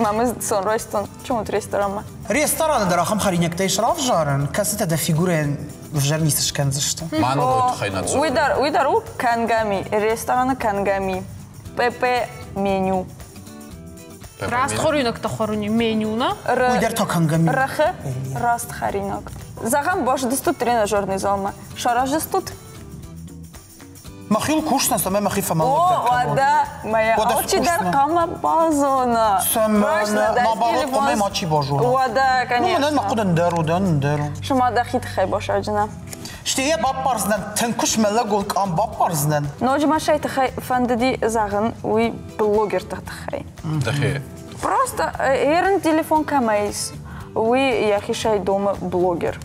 Мӕ мызд сон райстон. Чумут ресторанмӕ? Рестораны дӕр ахӕм хӕринӕгтӕ ис равзарын, кӕцытӕ дӕ фигурӕйӕн ӕвзӕр ницы скӕндзысты. Мӕныл уый тыххӕй нӕ дзурын. Уый дӕр, уый дӕр у кӕнгӕ ми, рестораны кӕнгӕ ми. ПП меню. Раст хӕринӕгтӕ хӕрыни меню, на? Уый дӕр та кӕнгӕ ми. Рахы раст хӕринаг. Зӕгъӕм, бацыдыстут тренажерный залмӕ. Сараздзыстут? Мӕхиуыл кусдзӕн, цӕмӕй мӕхи фӕмӕллӕгдӕр кӕнон. Уӕдӕ, мӕ алчидӕр хъуамӕ базона. Цӕмӕн? Наоборот, хъуамӕ мачи базона. Уӕдӕ, конечно. Ну, мӕнӕн мӕ хъуыды ӕндӕр у, ӕндӕр у. Шума дӕхи тыххӕй басаджына. Стӕй йӕ баппардзынӕн, тынг куы смӕллӕгон къам баппардзынӕн. Ноджы ма сӕй тыххӕй фӕндыди зӕгъын, уый блогерты тыххӕй. Дӕхи. Просто ерын телефон кӕмӕ ис, уый йӕхицӕй домы блогер.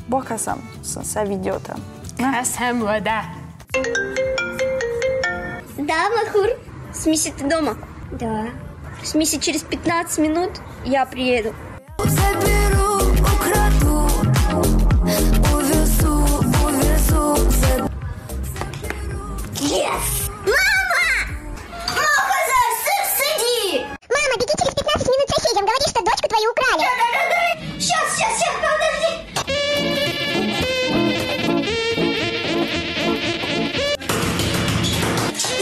Бакӕсӕм сын сӕ видеотӕ. Кӕсӕм уӕдӕ. Да, Махур, в смысле ты дома? Да. В смысле через 15 минут я приеду. Заберу, украду, увезу, увезу. Yes! Мама! Мама, сиди! Мама, беги через 15 минут соседям, говори, что дочку твою украли. Да-да-да! Сейчас, сейчас, сейчас, подожди!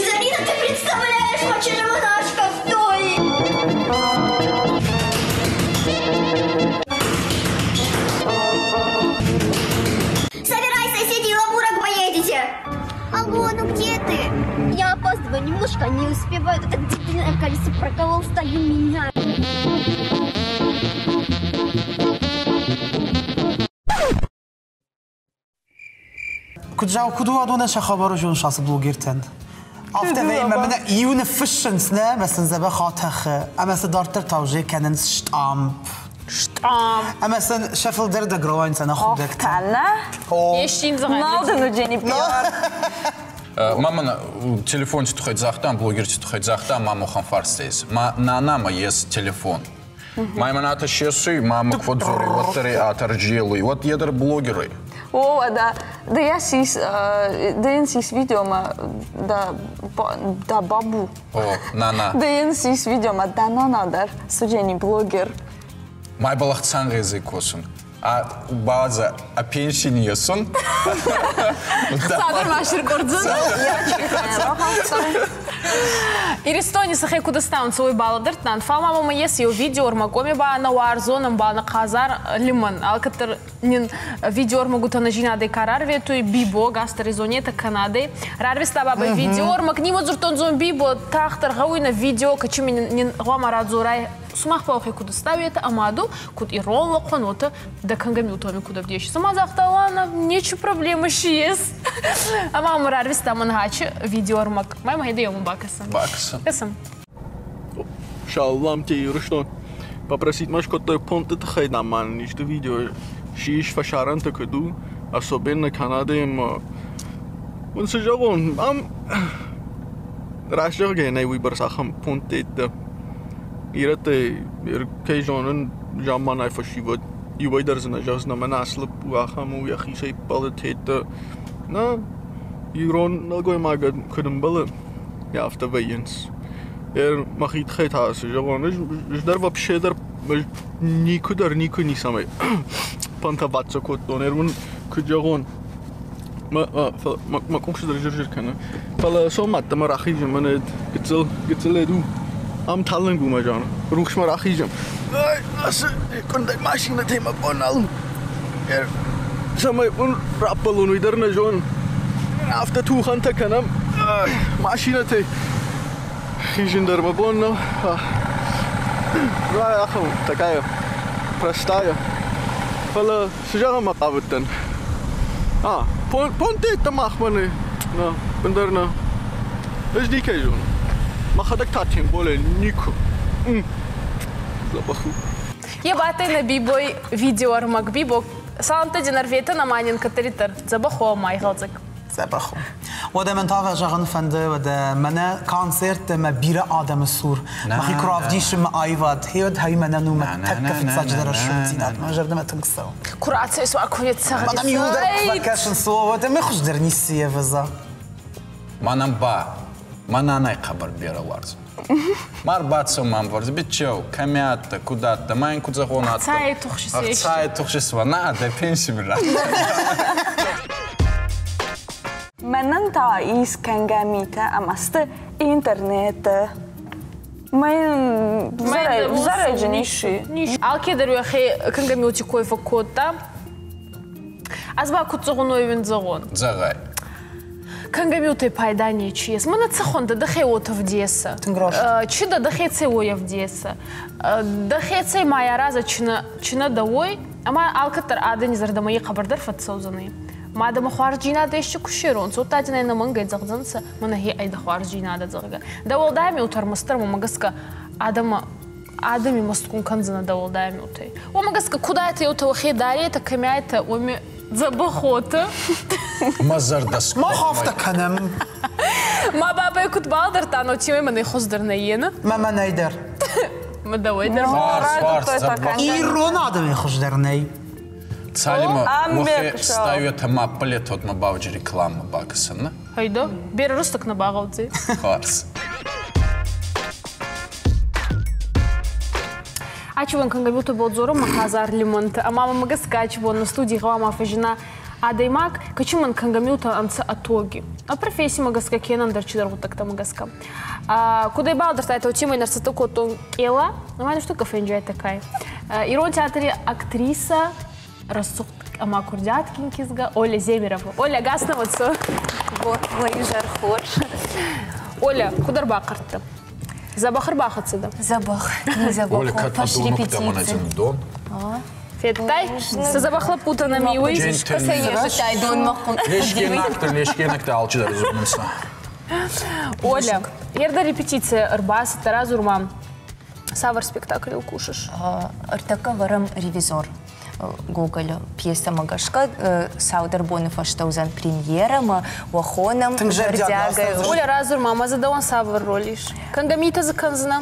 Зарина, ты представляешь, мочежемонашка стоит! Собирай соседей, лабурок поедете! Алло, ну где ты? Я опаздываю немножко, не успеваю. Это дебильное колесо проколол стою меня. Куыд зау, куыд у адонӕн сӕ хабар зоныс ацы блогертӕн? Афтӕ вӕййы, мӕнӕ иу ныффыссынц, нӕ, ӕмӕ сын дзӕбӕх атӕхы, ӕмӕ сӕ дарддӕр та уже кӕнынц штамп. Штамп. Ӕмӕ сын сӕ фылдӕр дӕр рауайынц ӕнӕхудӕгтӕ. Кӕнӕ? Нал дын уыджени пиар. Ма мын телефонти туххӕй загътам, блогерти туххӕй загътам, ма мохӕн фарста ес. Ма нанама ес телефон. Ма имӕ сесуй, ма мӕ куд дзоруй, уӕддӕр атарджелуй, уӕд е дӕр блогерӕй. О, да. Да я сис, да ен сис видео ма да да бабу. О, нана. Да ен сис видео ма да нана дӕр, суджени блогер. Май балахцан гъези косун. А база, а пенсии не есун? Цавӕр машир къордзӕн? Иристони сӕхе куд ӕстаунцӕ, уой балӕдӕрдтан, фал ма мӕмӕ ес еу видеоӕрмӕг, уоми ба нӕуарзон ӕмбал нӕ хъазар лимӕн. Алкӕддӕр нин видеоӕрмӕгутӕ нӕ ка рарветуй, Бибо, Гастрезонета, Канадӕй. Рарвиста бабӕй видеоӕрмӕг, нимӕдзурдтон зон Бибо, тагъддӕр гъӕуй нӕ видео, кӕчи нин гъуама радзорай сумах ба охе куд ставите, ӕма ду куд ирон лӕхъуӕн, уотӕ дӕ кӕнгӕ миутоми куд ӕвдесис. Ӕма загъта, ладно, нечи проблема ши ес. Ӕма ма рарвиста мӕн видеоӕрмӕг. Ма ма хайда ему бакӕсӕн. Бакӕсӕн. Кӕсӕн. Шаллам те Ирыстон. Попросить ма скодтой понты тыххӕй дам ма нын исты видео сис фӕсарӕнты куыд у, особенно Канадӕйы ӕмӕ уын цы зӕгъон, ам раст зӕгъгӕйӕ нӕй уыйбӕрц ахӕм пункттӕ. Ирӕттӕй кӕй зонын, замманай фӕсивӕд иуӕй дӕр дзы нӕ зӕгъдзынӕ, мӕнӕ ацы лӕппу ахӕм у, йӕхицӕй ӕппӕлы Нӕ, ирон нӕлгоймагӕн куыд ӕмбӕлы, афтӕ вӕййынц. Мӕхи тыххӕй та цы зӕгъон, ӕз дӕр вообще дӕр никуы дӕр никуы ницӕмӕй понтоваться кодтон. Мын куыд зӕгъон, мӕ къух цыдӕр зыр-зыр кӕны. Фӕлӕ сом мӕдтӕмӕ рахизӕм, мӕнӕ гыццыл, гыццыл у. Ам талынг у мӕ зоны. Рухсмӕ рахизӕм. Ацы къуындӕг машинӕтӕй мӕ бон нал у. Цӕмӕй уын раппӕлон, уый дӕр нӕ зонын. Афтӕ тухӕнтӕ кӕнӕм машинӕтӕй. Хизын дӕр мӕ бон нӕу. Ахӕм такая простая. Фӕлӕ цы зӕгъынмӕ хъавыдтӕн? А, понтеттӕ махмӕ нӕ, нӕ, ӕндӕр нӕ. Ӕз никӕй зонын. Мӕхӕдӕг та тем более никуы. Дзӕбӕх у. Е бадтӕй нӕ Бибой видеоӕрмӕг. Бибо, саламтӕ дин ӕрветӕн ӕма нин кӕддӕриддӕр дзӕбӕх уо ӕма игъӕлдзӕг. Дзӕбӕх у. Уӕдӕ мӕн та зӕгъын фӕнды, уӕдӕ мӕнӕ концертты мӕ бирӕ адӕмы цур мӕхи куы равдисын мӕ аивад, гъеуӕд хай мӕнӕн у мӕ тӕккӕ фыццаджыдӕр рӕсугъддзинад, мӕ зӕрдӕмӕ тынг цӕуы. Куы рацӕйсуа, куы не Мадам иуылдӕр куы фӕкӕсынц, уӕдӕ мӕ хуыздӕр ницы ӕвӕдза. Мӕнӕн ба, мӕ нанай хъӕбӕр берӕ уарзун. Ма рбацӕу мӕм вӕрдз, биччеу, кӕми адтӕ, куд адтӕ, ма ин куд зӕгъон адтӕ. Ӕхцайи тухсис Ӕхцайи тухсис ва, на, дӕ пенси мин ратт. Мӕнӕн та ис кӕнгӕ митӕ ӕмӕ сты интернеты. Мӕн зарӕджы ницы. Алкедӕр уӕхе кӕнгӕ миути кой фӕккодта. Ӕз ба куд зӕгъон, уой уин зӕгъон. Зӕгъай. Кӕнгӕ миутӕй пайда нечи ес. Мӕнӕ цӕхуӕн дӕ дӕхе уотӕ вдеса. Тынг раст. Чи дӕ дӕхецӕй уой ӕвдеса. Дӕхецӕй ма аразӕ чи нӕ дӕ уой, ӕма алкӕддӕр адӕни зӕрдӕмӕ е хъӕбӕрдӕр фӕццӕудзӕнӕй. Ма дӕмӕ хуарзджийнадӕ исчи ку ссеронцӕ, уӕдта дин ӕнӕмӕнгӕй зӕгъдзӕнцӕ, мӕнӕ хе ӕй дӕ хуарзджийнадӕ, зӕгъгӕ. Дӕ уӕлдай миутӕ ӕрмӕстдӕр уомӕ гӕсгӕ адӕмӕ адӕми мӕстгун кӕндзӕнӕ дӕ уӕлдай миутӕй. Уомӕ гӕсгӕ куд айтӕ еутӕ уӕхе даретӕ, кӕми айтӕ, уоми дзӕбӕхотӕ. Мӕ зӕрдӕ Мах афтӕ кӕнӕм. Ма бабӕй куд балдӕрдтан, уотемӕй мӕнӕй хуыздӕр нӕ ена. Мӕ мӕнӕй дӕр. Мӕ дӕуӕй дӕр. Ирон адӕмӕй хуыздӕр нӕй. Цалима, уӕхе ставята ма пълетотмӕ бавджи рекламӕ бакӕсӕн, Хайда, берӕ рӕстӕг нӕ багъӕудзӕй. Хуарз. Ачивон кӕнгӕ бодзору ма хӕдзар лимонтӕ ӕма мӕмӕ гӕсгӕ ачивон студий гъӕуама фӕззина адӕймаг, кӕчи мӕн кӕнгӕ миутӕ ӕнцӕ ӕ тоги. А профессимӕ гӕсгӕ кенӕ ӕндӕр чидӕр гъуддӕгтӕмӕ гӕсгӕ. Кудӕй балдӕрдтайтӕ, уотемӕй нӕрцӕттӕ кодтон къела, ӕма что кафенджай такая. Ирон театри актриса, рӕсугъд ӕма курдиатгин кизгӕ Оля Земерова. Оля, гас нӕ Вот, изӕр хорз. Оля, куд ӕрбахъӕрдтӕ? Дзӕбӕх ӕрбахӕццӕ дӕ? Дзӕбӕх, дзӕбӕх. Оля, кӕд адоны куыд дон? Федтай? Цы дзӕбӕх лӕппутӕ нӕм и, уый? Лешкенӕгтӕ, лешкенӕгтӕ алчидӕр зонынц. Оля, ердӕ репетиция ӕрбацыдтӕ, радзур ма, цавӕр спектаклыл кусыс? Ӕртӕккӕ вӕрӕм «Ревизор». Гоголы пьесӕмӕ гӕсгӕ цалдӕр боны фӕстӕ уыдзӕн премьерӕ ӕмӕ уӕ хонӕм зӕрдиагӕй. Оля, радзур ма, ӕмӕ дзы дӕуӕн цавӕр роль ис? Кӕнгӕ митӕ дзы кӕндзынӕ?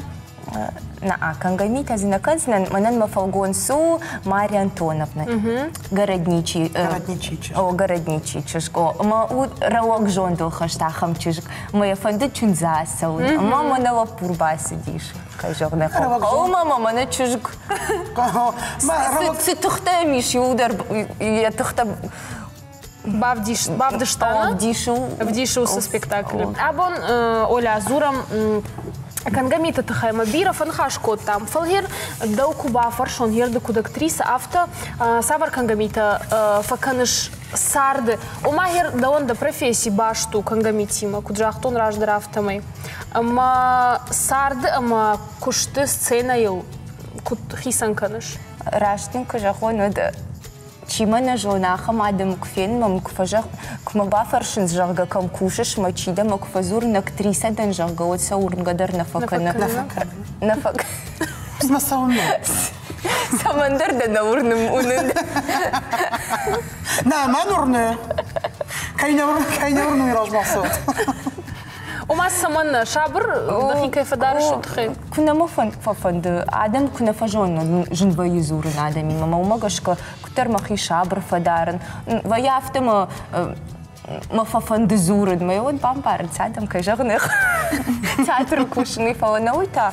Нӕ, кӕнгӕ митӕ дзы нӕ кӕндзынӕн. Мӕнӕн мӕ фӕлгонц у Марья Антоновна. Городничий. Городничий чызг. О, городничий чызг. О, ӕмӕ у рӕуӕг зондыл хӕст ахӕм чызг. Ӕмӕ йӕ фӕндыд чындзы ацӕуын. Ӕмӕ мӕнӕ лӕппу рбацыдис. Кӕй зӕгъын ӕй хъӕуы, хъӕуы ӕмӕ мӕнӕ чызг. Цы тыхтӕ йӕм ис, иуылдӕр йӕ тыхтӕ бавдыста, ӕвдисы уыцы спектаклы. Абон, Оля, дзурӕм кӕнгӕ миты тыххӕй ӕмӕ бирӕ фӕныхас кодтам. Фӕлӕ дӕу куы бафӕрсон, ды куыд актриса, афтӕ цавӕр кӕнгӕ митӕ фӕкӕныс царды? Ома, дӕуӕн дӕ професси баст у кӕнгӕ митимӕ, куыд загътон раздӕр, афтӕмӕй. Ӕмӕ царды ӕмӕ куысты сценӕйыл куыд хицӕн кӕныс? Раст дын куы зӕгъон, уӕд чи мӕ нӕ зоны, ахӕм адӕмы куы фенын мӕ куы фӕзӕгъ, куы мӕ бафӕрсынц, зӕгъгӕ, кӕм кусыс мӕ чи дӕ, мӕ куы фӕдзурын, актрисӕ дӕн, зӕгъгӕ, уӕд сӕ уырнгӕ дӕр нӕ фӕкӕны. Нӕ фӕкӕны. Мӕ цӕуыннӕ? Цӕмӕндӕр дӕ нӕ уырны, уынын. Нӕ, мӕн уырны. Кӕй нӕ уырны, кӕй нӕ уырны, уый размӕ цӕуӕд. Ома цӕмӕннӕ сабыр дӕхи кӕй фӕдарыс, уый тыххӕй? Куы нӕ мӕ фӕфӕнды, адӕм куы нӕ фӕзоны, зын вӕййы дзурын адӕмимӕ, мӕ уымӕ гӕсгӕ куыддӕр мӕхи сабыр фӕдарын. Вӕййы афтӕ мӕ Мӕ фӕфӕнды дзурын, мӕ уӕд бамбарынц адӕм, кӕй зӕгъын театры кусын, фӕлӕ нӕ уый та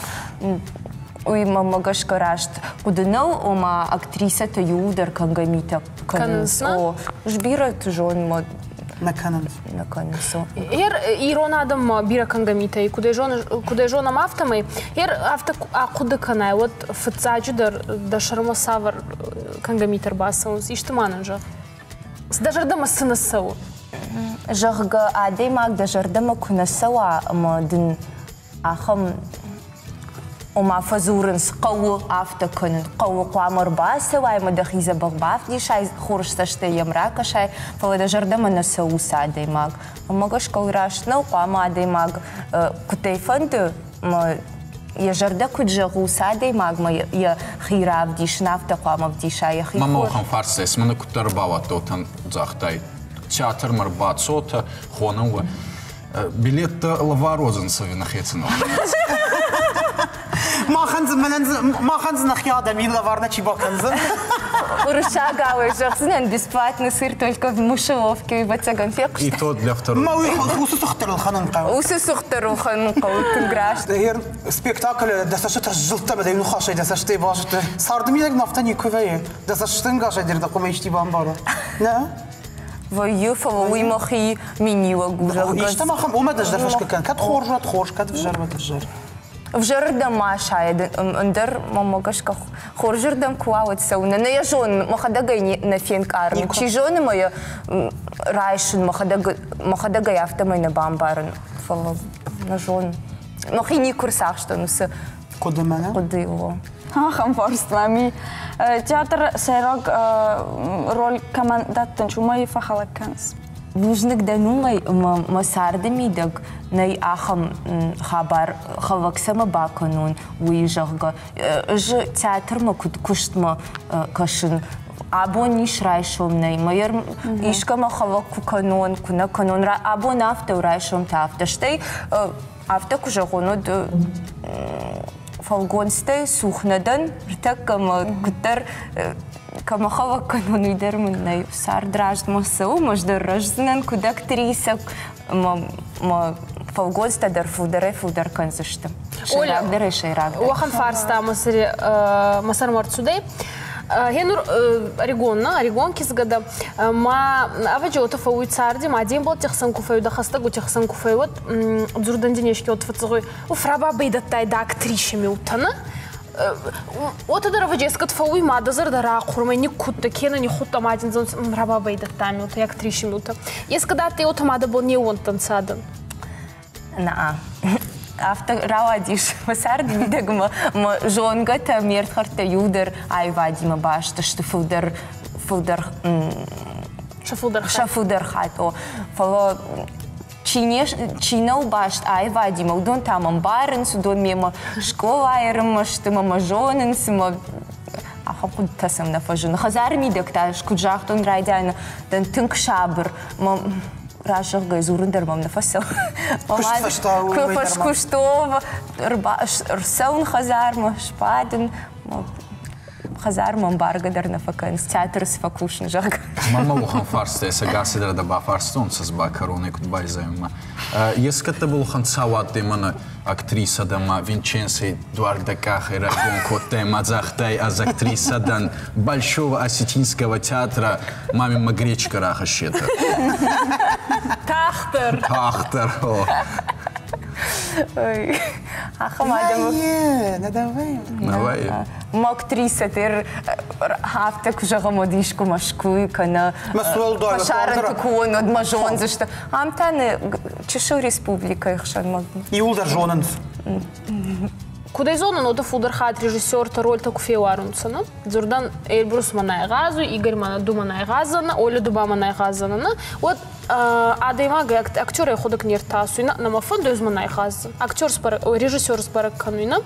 уый мӕнмӕ гӕсгӕ раст хъуыды нӕу, ома актрисӕтӕ иууылдӕр кӕнгӕ митӕ кӕнынц. О, ӕз бирӕты зонын, мӕ нӕ кӕнынц. Нӕ кӕнынц. Ер ирон адӕммӕ бирӕ кӕнгӕ митӕй, куыдӕй зонӕм, афтӕмӕй, ер афтӕ ахъуыды кӕнай, уӕд фыццаджыдӕр дӕ сӕрмӕ цавӕр кӕнгӕ митӕ ӕрбацӕуынц? Исты ма нын зӕгъ. Дӕ зӕрдӕмӕ цы нӕ цӕуы? Зӕгъгӕ, адӕймаг дӕ зӕрдӕмӕ куы нӕ цӕуа ӕмӕ дын ахӕм ома фӕдзурынц, хъӕуы афтӕ кӕнын, хъӕуы хъуамӕ ӕрбацӕуай ӕмӕ дӕхи дзӕбӕх бавдисай, хорз цӕстӕй йӕм ракӕсай, фӕлӕ дӕ зӕрдӕмӕ нӕ цӕуы уыцы адӕймаг. Уымӕ гӕсгӕ уый раст нӕу, хъуамӕ адӕймаг куыдӕй фӕнды ӕмӕ йӕ зӕрдӕ куыд зӕгъы, уыцы адӕймагмӕ йӕхи равдисын, афтӕ хъуамӕ ӕвдиса йӕхи. Мӕ мохӕн фарсӕй, мӕнӕ куыддӕр бауадтотӕн загътай, театрмӕ ӕрбацотӕ, хонӕн уӕ. Билеттӕ лӕвар уодзӕнцӕ ӕви нӕхецӕн? Махӕн дзы мӕнӕн дзы махӕн дзы нӕхи адӕми лӕвар нӕ чи бакӕндзӕн. Уырыссагау зӕгъдзынӕн бесплатный сыр только в мышеловке, ӕвӕццӕгӕн фехъуыста. И то для второго. Ма уый уыцы цыхтдӕр ӕлхӕнын хъӕуы. Уыцы цыхтдӕр ӕлхӕнын хъӕуы тынг раст. Спектаклы дӕ цӕстытӕ сзылдта ӕмӕ дӕ иу ныхасӕй дӕ цӕстӕй базыдта. Царды мидӕг афтӕ никуы вӕййы. Дӕ цӕстӕнгасӕй дӕр дӕ хъуамӕ исти бамбара. Нӕ? Вӕййы, фӕлӕ уый мӕхи миниуӕг у, зӕгъгӕ. Истӕм ахӕм уымӕ дӕр фӕсгӕ кӕн. Кӕд хорз уӕд хорз, кӕд ӕвзӕр уӕд ӕвзӕр. Ӕвзӕрырдӕм ма асайӕд, ӕндӕр мӕмӕ гӕсгӕ хорзырдӕм куы уа, уӕд цӕуыннӕ. Нӕ йӕ зонын, мӕхӕдӕг ӕй нӕ фенкъарын. Чи зоны мӕ йӕ райсын, мӕхӕдӕг ӕй афтӕмӕй нӕ бамбарын, фӕлӕ нӕ зонын. Мӕхи никуы рцахстон уыцы хъуыдымӕ. Хъуыдыйыл. Ахӕм фарст мӕм и. Театры сӕйраг роль кӕмӕн дӕттынц, уымӕй фӕхӕлӕг кӕнынц. Бузныг дӕн уымӕй, ӕмӕ мӕ царды мидӕг нӕй ахӕм хабар, хӕлӕг цӕмӕ бакӕнон, уый, зӕгъгӕ. Ӕз театрмӕ куыд куыстмӕ кӕсын, абон ис, райсом нӕй. Мӕ искӕмӕ хӕлӕг куы кӕнон, куы нӕ кӕнон, абон афтӕ у, райсом та афтӕ. Стӕй афтӕ куы зӕгъон, уӕд фӕлгонцтӕй цух нӕ дӕн, ныртӕккӕ мӕ куыддӕр кӕмӕ хӕлӕг кӕнон, уый дӕр мын нӕй. Цард рӕзтмӕ цӕуы, ӕз дӕр рӕздзынӕн куыд актрисӕ, ӕмӕ мӕ фӕлгонцтӕ дӕр фылдӕрӕй-фылдӕр кӕндзысты. Сӕйрагдӕрӕй сӕйрагдӕр. Уӕхӕн фарста мӕ сӕрмӕ ӕрцудӕй. Гъенур ӕригон, ӕригон кизгӕ дӕ, ма ӕвӕджи уотӕ фӕууй царди, ма де мбӕлтти хсӕн ку фӕууй, дӕ хӕстӕгути хсӕн ку фӕууй, уӕд дзурдӕн дин еске уод фӕццӕгъуй, уф, рабабӕй дӕ актрисӕ миутӕн. Уотӕ дӕр ӕвӕджи ескӕд фӕууй, ма дӕ зӕрдӕ рахъурмӕ никкудта, кенӕ ниххудта ма дин зӕгъунцӕ, рабабӕй дӕтта миутӕ, актрисӕ миутӕ. Ескӕд адтӕй уотӕ ма дӕ бон не ууӕндтӕнцӕ адӕн? Наа. Афтӕ рауадис мӕ царды мидӕг мӕ мӕ зонгӕтӕ, ме рдхӕрдтӕ иуылдӕр аивадимӕ баст сты фылдӕр фылдӕр сӕ фылдӕр хатт. О, фӕлӕ чи не чи нӕу баст аивадимӕ, уыдон та мӕ мбарынц, уыдон мемӕ скъолайы ӕрымысты, мӕ мӕ зонынц, мӕ ахӕм хъуыдытӕ сӕм нӕ фӕзыны. Хӕдзары мидӕг та, куыд загътон райдианы, дӕн тынг сабыр. Мӕ разӕгъгӕ дзурын дӕр мӕм нӕ фӕцӕуы. Фӕскуыстов ӕрцӕуын хӕдзармӕ, сбадын. Хӕдзармӕ ӕмбаргӕ дӕр нӕ фӕкӕнынц, театры цы фӕкусын, зӕгъгӕ. Мӕнмӕ уӕхӕн фарстӕ сӕ дӕр дӕ бафарстонцӕ бакӕронӕй куд байзайунмӕ. Ескӕдтӕ булхан цауадте мӕнӕ актрисӕ дӕ ма Винченцей дуар дӕ къахӕй райгон кодтай ма загътай, ӕз актрисӕ дӕн Большого осетинского театра, маме ма гречка рахӕссетӕ. Тагъддӕр. Тагъддӕр, о. Ахӕм адӕмы... Нӕ давай. Давай. Ма актрисӕ дӕр афтӕ куы зӕгъӕм, уӕд искуы Мӕскуыйы кӕнӕ фӕсарӕнты куы уон, уӕд мӕ зондзысты. Ам та нӕ чысыл республикӕйы хсӕнмӕ. Иуылдӕр зонынц. Куыдӕй зонын, уота фулдӕр хатт режиссертӕ рольтӕ куы феуарунцӕ, нӕ? Дзурдӕн Эльбрус мӕнӕй гъазуй, Игорь мӕнӕ ду мӕнӕй гъазӕнӕ, Оля ду ба мӕнӕй гъазӕнӕ, уӕд адӕймаг актер ӕхуӕдӕг не ртасуй, нӕ мӕ фӕндуй, ӕз мӕнӕй гъазӕн. Актер режиссер сбӕрӕг кӕнуй, нӕ?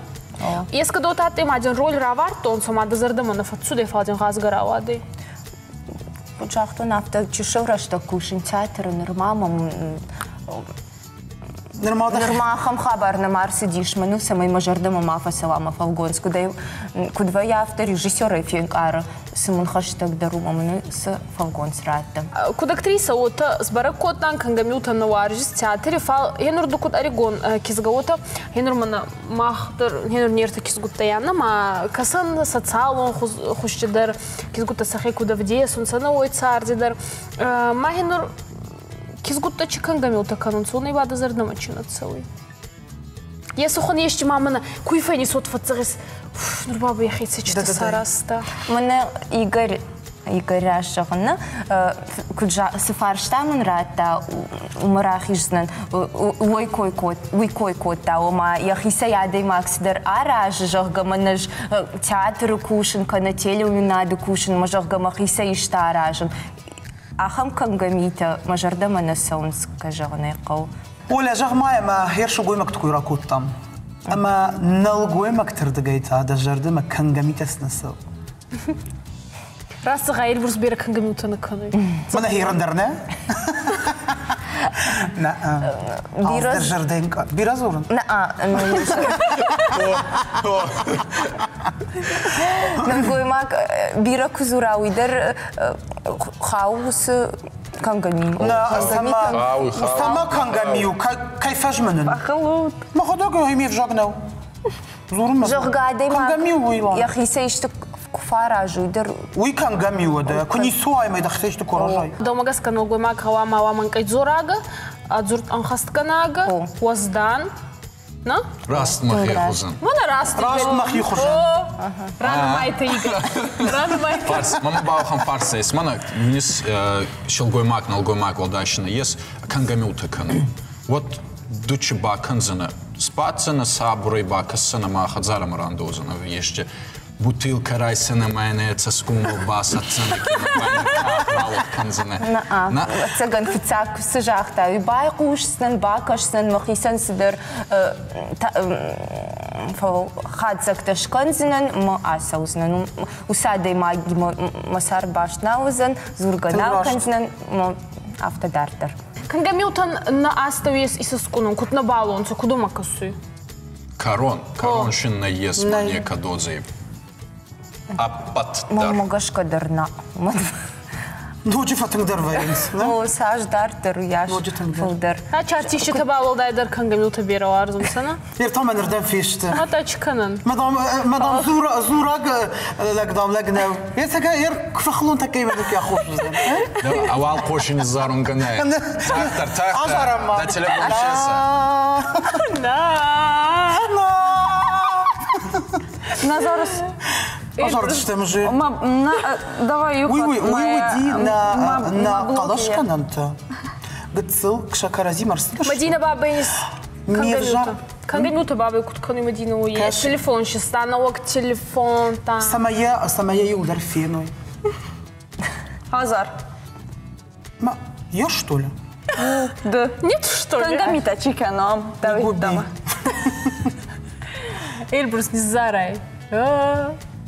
Ескӕд уотӕ адтӕй ма дин роль равардтонцӕ, ма дӕ зӕрдӕмӕ нӕ фӕццудӕй, фал дин гъазгӕ рауадӕй? Куыд загътон, афтӕ чысыл рӕстӕг кусын театры нырма мӕм Нырма ахӕм хабар нӕма ӕрцыдис мӕныл, цӕмӕй мӕ зӕрдӕмӕ ма фӕцӕуа мӕ фӕлгонц. Куыдӕй, куыд вӕййы, афтӕ режиссерӕй фенкъары, цы мын хӕстӕгдӕр у, мӕ мын цы фӕлгонц радта. Куыд актрисӕ, уотӕ сбӕрӕг кодтан, кӕнгӕ миутӕ нӕ уарзис театри, фал гъенур ду куд ӕригон кизгӕ, уотӕ гъенур мӕнӕ мах дӕр гъенур не ртӕ кизгуттӕ янна, ма кӕсӕн социалон хузти дӕр кизгуттӕ сӕхе куд ӕвдесунцӕ, нӕ уой царди дӕр. Ма гъенур кизгуттӕ чи кӕнгӕ миутӕ кӕнунцӕ, уонӕй ба дӕ зӕрдӕмӕ чи нӕ цӕуй? Есухун ести ма мӕнӕ куй фӕнисот фӕццӕгъис, нур бабӕ йӕхецӕй читӕ саразта. Мӕнӕ Игорь Игорь раст зӕгъын, нӕ куыд цы фарста мын радта, уымӕ рахиздзынӕн. Уый кой уый кой кодта, ома йӕхицӕй адӕймаг цыдӕр аразы, зӕгъгӕ, мӕн ӕз театры кусын кӕнӕ телеуынынады кусын, мӕ зӕгъгӕ, мӕхицӕй исты аразын. Ахӕм кӕнгӕ митӕ мӕ зӕрдӕмӕ нӕ цӕуынц, кӕй зӕгъын ӕй хъӕуы. Оля, зӕгъ-ма, ӕмӕ хер сылгоймӕгты кой ракодтам. Ӕмӕ нӕлгоймӕгты рдыгӕй та дӕ зӕрдӕмӕ кӕнгӕ митӕ цы нӕ цӕуы? Раст зӕгъай, Эльбрус берӕ кӕнгӕ миутӕ нӕ кӕнуй. Мӕнӕ херӕн дӕр нӕ? Нӕ. Бирӕ зӕрдӕ бирӕ дзурын? Нӕ. Нӕлгоймаг бирӕ куы дзура, уый дӕр хауы уыцы кӕнгӕ ми. Цӕмӕ кӕнгӕ ми у, кӕй фӕзмынын? Мӕхӕдӕг ме взаг нӕу. Дзурын Зӕгъгӕ, адӕймаг йӕхицӕй исты куы фӕаразы, уый дӕр... Уый кӕнгӕ ми уӕдӕ, куы ницы уай, мӕ дӕхицӕй исты куы аразай. Дӕумӕ гӕсгӕ нӕлгоймаг гъӕуама уа мӕнкъӕй дзорагӕ, дзурд ӕнхӕстгӕнагӕ, уӕздан, На? Раст мӕхи хуызӕн. Мӕнӕ раст. Раст мӕхи хуызӕн. Ранымайтӕ, Игорь. Ранымайтӕ. Фарс, мама баухан фарса ес. Мӕнӕ нис силгоймаг, нӕлгоймаг уӕлдайшина ес, кӕнгӕ миутӕ кӕнун. Вот ду чи бакӕндзӕнӕ? Сбаддзӕнӕ сабурӕй бакӕсдзӕнӕ ма хӕдзарӕмӕ рандӕудзӕнӕ еске бутылкӕ райсӕнӕ мӕнӕ цӕсгомбӕл басӕтдзӕнӕ ралог кӕндзӕнӕ. На, ӕцӕгӕн фыццаг цы загъта, уый байхъусдзӕн, бакӕсдзӕн, мӕхицӕн цыдӕр хатдзӕгтӕ скӕндзынӕн ӕмӕ ацӕудзынӕн. Уыцы адӕймагимӕ мӕ цард баст нал уыдзӕн, дзургӕ нал кӕндзынӕн, афтӕ дарддӕр. Кӕнгӕ миутӕн нӕ астӕу ес исӕскъунун, куд нӕ балонцӕ, куд уымӕ кӕсуй? Кӕрон, кӕрон шин нӕййес мӕне кӕдодзей. Ӕппӕт дӕр. Мӕнмӕ гӕсгӕ дӕр нӕ. Ноджы фӕтынгдӕр вӕййынц. О, цас дарддӕр, уыйас фылдӕр. Ачартисчытӕ бауӕлдайдӕр кӕнгӕ миутӕ берӕ уарзунцӕ, нӕ? Ертӕ мӕнырдӕм фесты. Атач кӕнӕн. Мадам, мадам дзураг лӕг дам лӕг нӕу. Ецӕгӕ ер фӕхлон таккӕй мӕнук ахос уыздӕн. Ауал хъошини зарун гӕнӕ. Тахтар, тахтар. Азарам ма. Да телефон чеса. На. На. Назарус. Азардыстӕм же. Давай Уый уыди нӕ хъӕлӕсгӕнӕнтӕ. Гыццыл сӕ кӕрӕдзимӕ ӕрцыдысты. Мадина бабайис Кӕнгӕ минута бабай куыд кӕны Мадина уый телефон систа, науӕг телефон та. Цӕмӕй йӕ иуылдӕр феной. Азар. Ма, я что ли? Да. Нет, что ли? Кӕнгӕ митӕ чи кӕнӕм, давид Эльбрус, не зарай.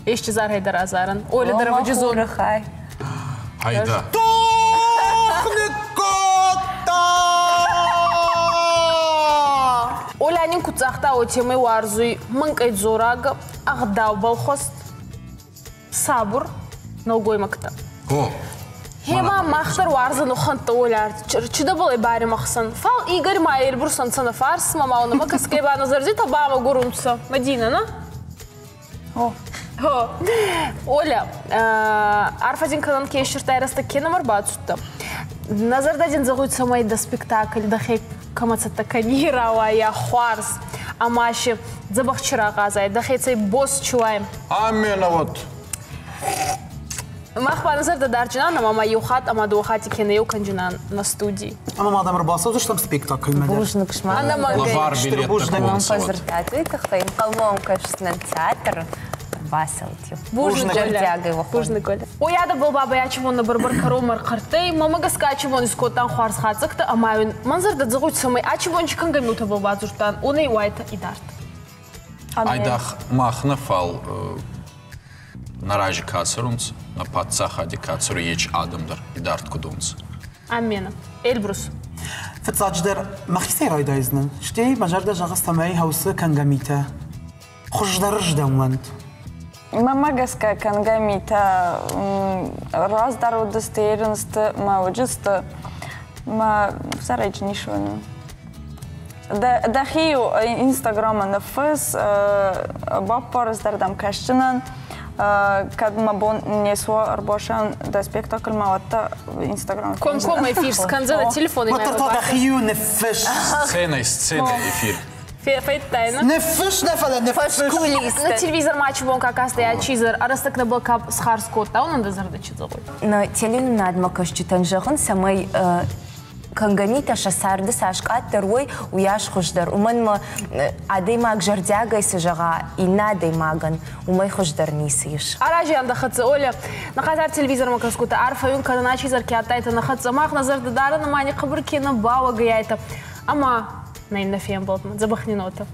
Ещё зарай дӕр азарӕн. Оля дӕр ӕвӕджы зоны. Хайда. Тох ныккодта! Оля нин куд загъта, уотемӕй уарзуй мӕнкъӕй дзорагӕ, ӕгъдаубӕл хуӕст, сабур нӕлгоймӕгтӕ. О, Гъема мах дӕр уарзӕн ухӕнттӕ Оля, чидӕбӕл ӕй баримӕхсӕн. Фал Игорь ма Эльбрусӕн нӕ фарсмӕ, ма унӕмӕ кӕсгӕй ба нӕ зӕрдитӕ бамӕгурунцӕ. Мадина, на? О. Оля, арфӕ дин кӕнӕн ке ссирдтай рӕстӕг ке нӕма ӕрбацудтӕ. Нӕ зӕрдӕ дин зӕгъуй, цӕмӕй дӕ спектакль дӕхе кӕмӕ цӕттӕ кӕни рауайа хуарз ӕма си дзӕбӕх чи рагъазай, дӕхецӕй боз чи уай. Амена вот. Мах ба нӕ зӕрдӕ дарджинан ӕма ма еу хатт ӕма дууӕ хатти кенӕ еу кӕнджинан на студий. Ӕмӕ ма дӕм ӕрбацӕудзыстӕм спектакльмӕ дӕр. Бузныг сымах. Лӕвар билеттӕ Мӕм фӕдзырдтат тыххӕй. Ӕнхъӕлмӕ уӕм кӕсдзынӕн театры. Бацӕут-иу. Бузныг, Зӕрдиагӕй уӕ Бузныг, Оля. Ой, адӕбӕл бабӕй ачивон нӕ бӕрбӕр кӕронмӕ ӕрхъӕрттӕй, мӕмӕ гӕсгӕ ачивон искодтан хуарз хатдзӕгтӕ ӕма ин мӕн зӕрдӕ зӕгъуй, цӕмӕй ачивон чи кӕнгӕ миутӕбӕл бадзурдтан, уонӕй уайтӕ идард. Айдагъ мах нӕ, фал нӕ рази ка цӕрунцӕ, нӕ паддзахади ка цӕруй, ечи адӕм дӕр идард куд унцӕ. Амена. Эльбрус. Фыццаджыдӕр мӕхицӕй райдайдзынӕн, стӕй мӕ зӕрдӕ зӕгъы, цӕмӕй хӕусы кӕнгӕ митӕ хуыздӕрырдӕм уӕнт. Мӕнмӕ гӕсгӕ кӕнгӕ митӕ раздӕр уыдысты, ерынсты мӕ уыдысты. Мӕ сӕрӕджы ницы уынын. Дӕхи-иу Инстаграмы ныффысс, баппар ӕз дӕр дӕм кӕсдзынӕн. Кӕд мӕ бон не суа ӕрбасӕн дӕ спектакльмӕ, уӕд та Инстаграм. Комкоммӕ эфир скӕндзӕнӕ телефоны. Уӕддӕр та дӕхи-иу ныффысс. Сценӕй сценӕ эфир. Федтай, Ныффысс нӕ, фӕлӕ ныффысс. На телевизор ма бон как астая чизер, арастак на был кап схарс кодта, он анда зӕрдӕ чи зӕгъой. Нӕ телеуынынадмӕ кӕсджытӕн зӕгъын, цӕмӕй кӕнгӕ митӕ сӕ царды цас къаддӕр уой, уыйас хуыздӕр. Уымӕн ӕмӕ адӕймаг зӕрдиагӕй цы зӕгъа иннӕ адӕймагӕн, уымӕй хуыздӕр ницы ис. Аразиан дӕ хӕццӕ, Оля, нӕ телевизормӕ кӕсгутӕ арфӕйун кӕнӕн ачи зӕрки адтайтӕ нӕ хӕццӕ, мах нӕ зӕрдӕ дарӕн ӕма ни хъӕбӕр ке нӕ бауагӕйайтӕ. Ӕма нӕ иннӕ фембӕлдмӕ дзӕбӕх не нота.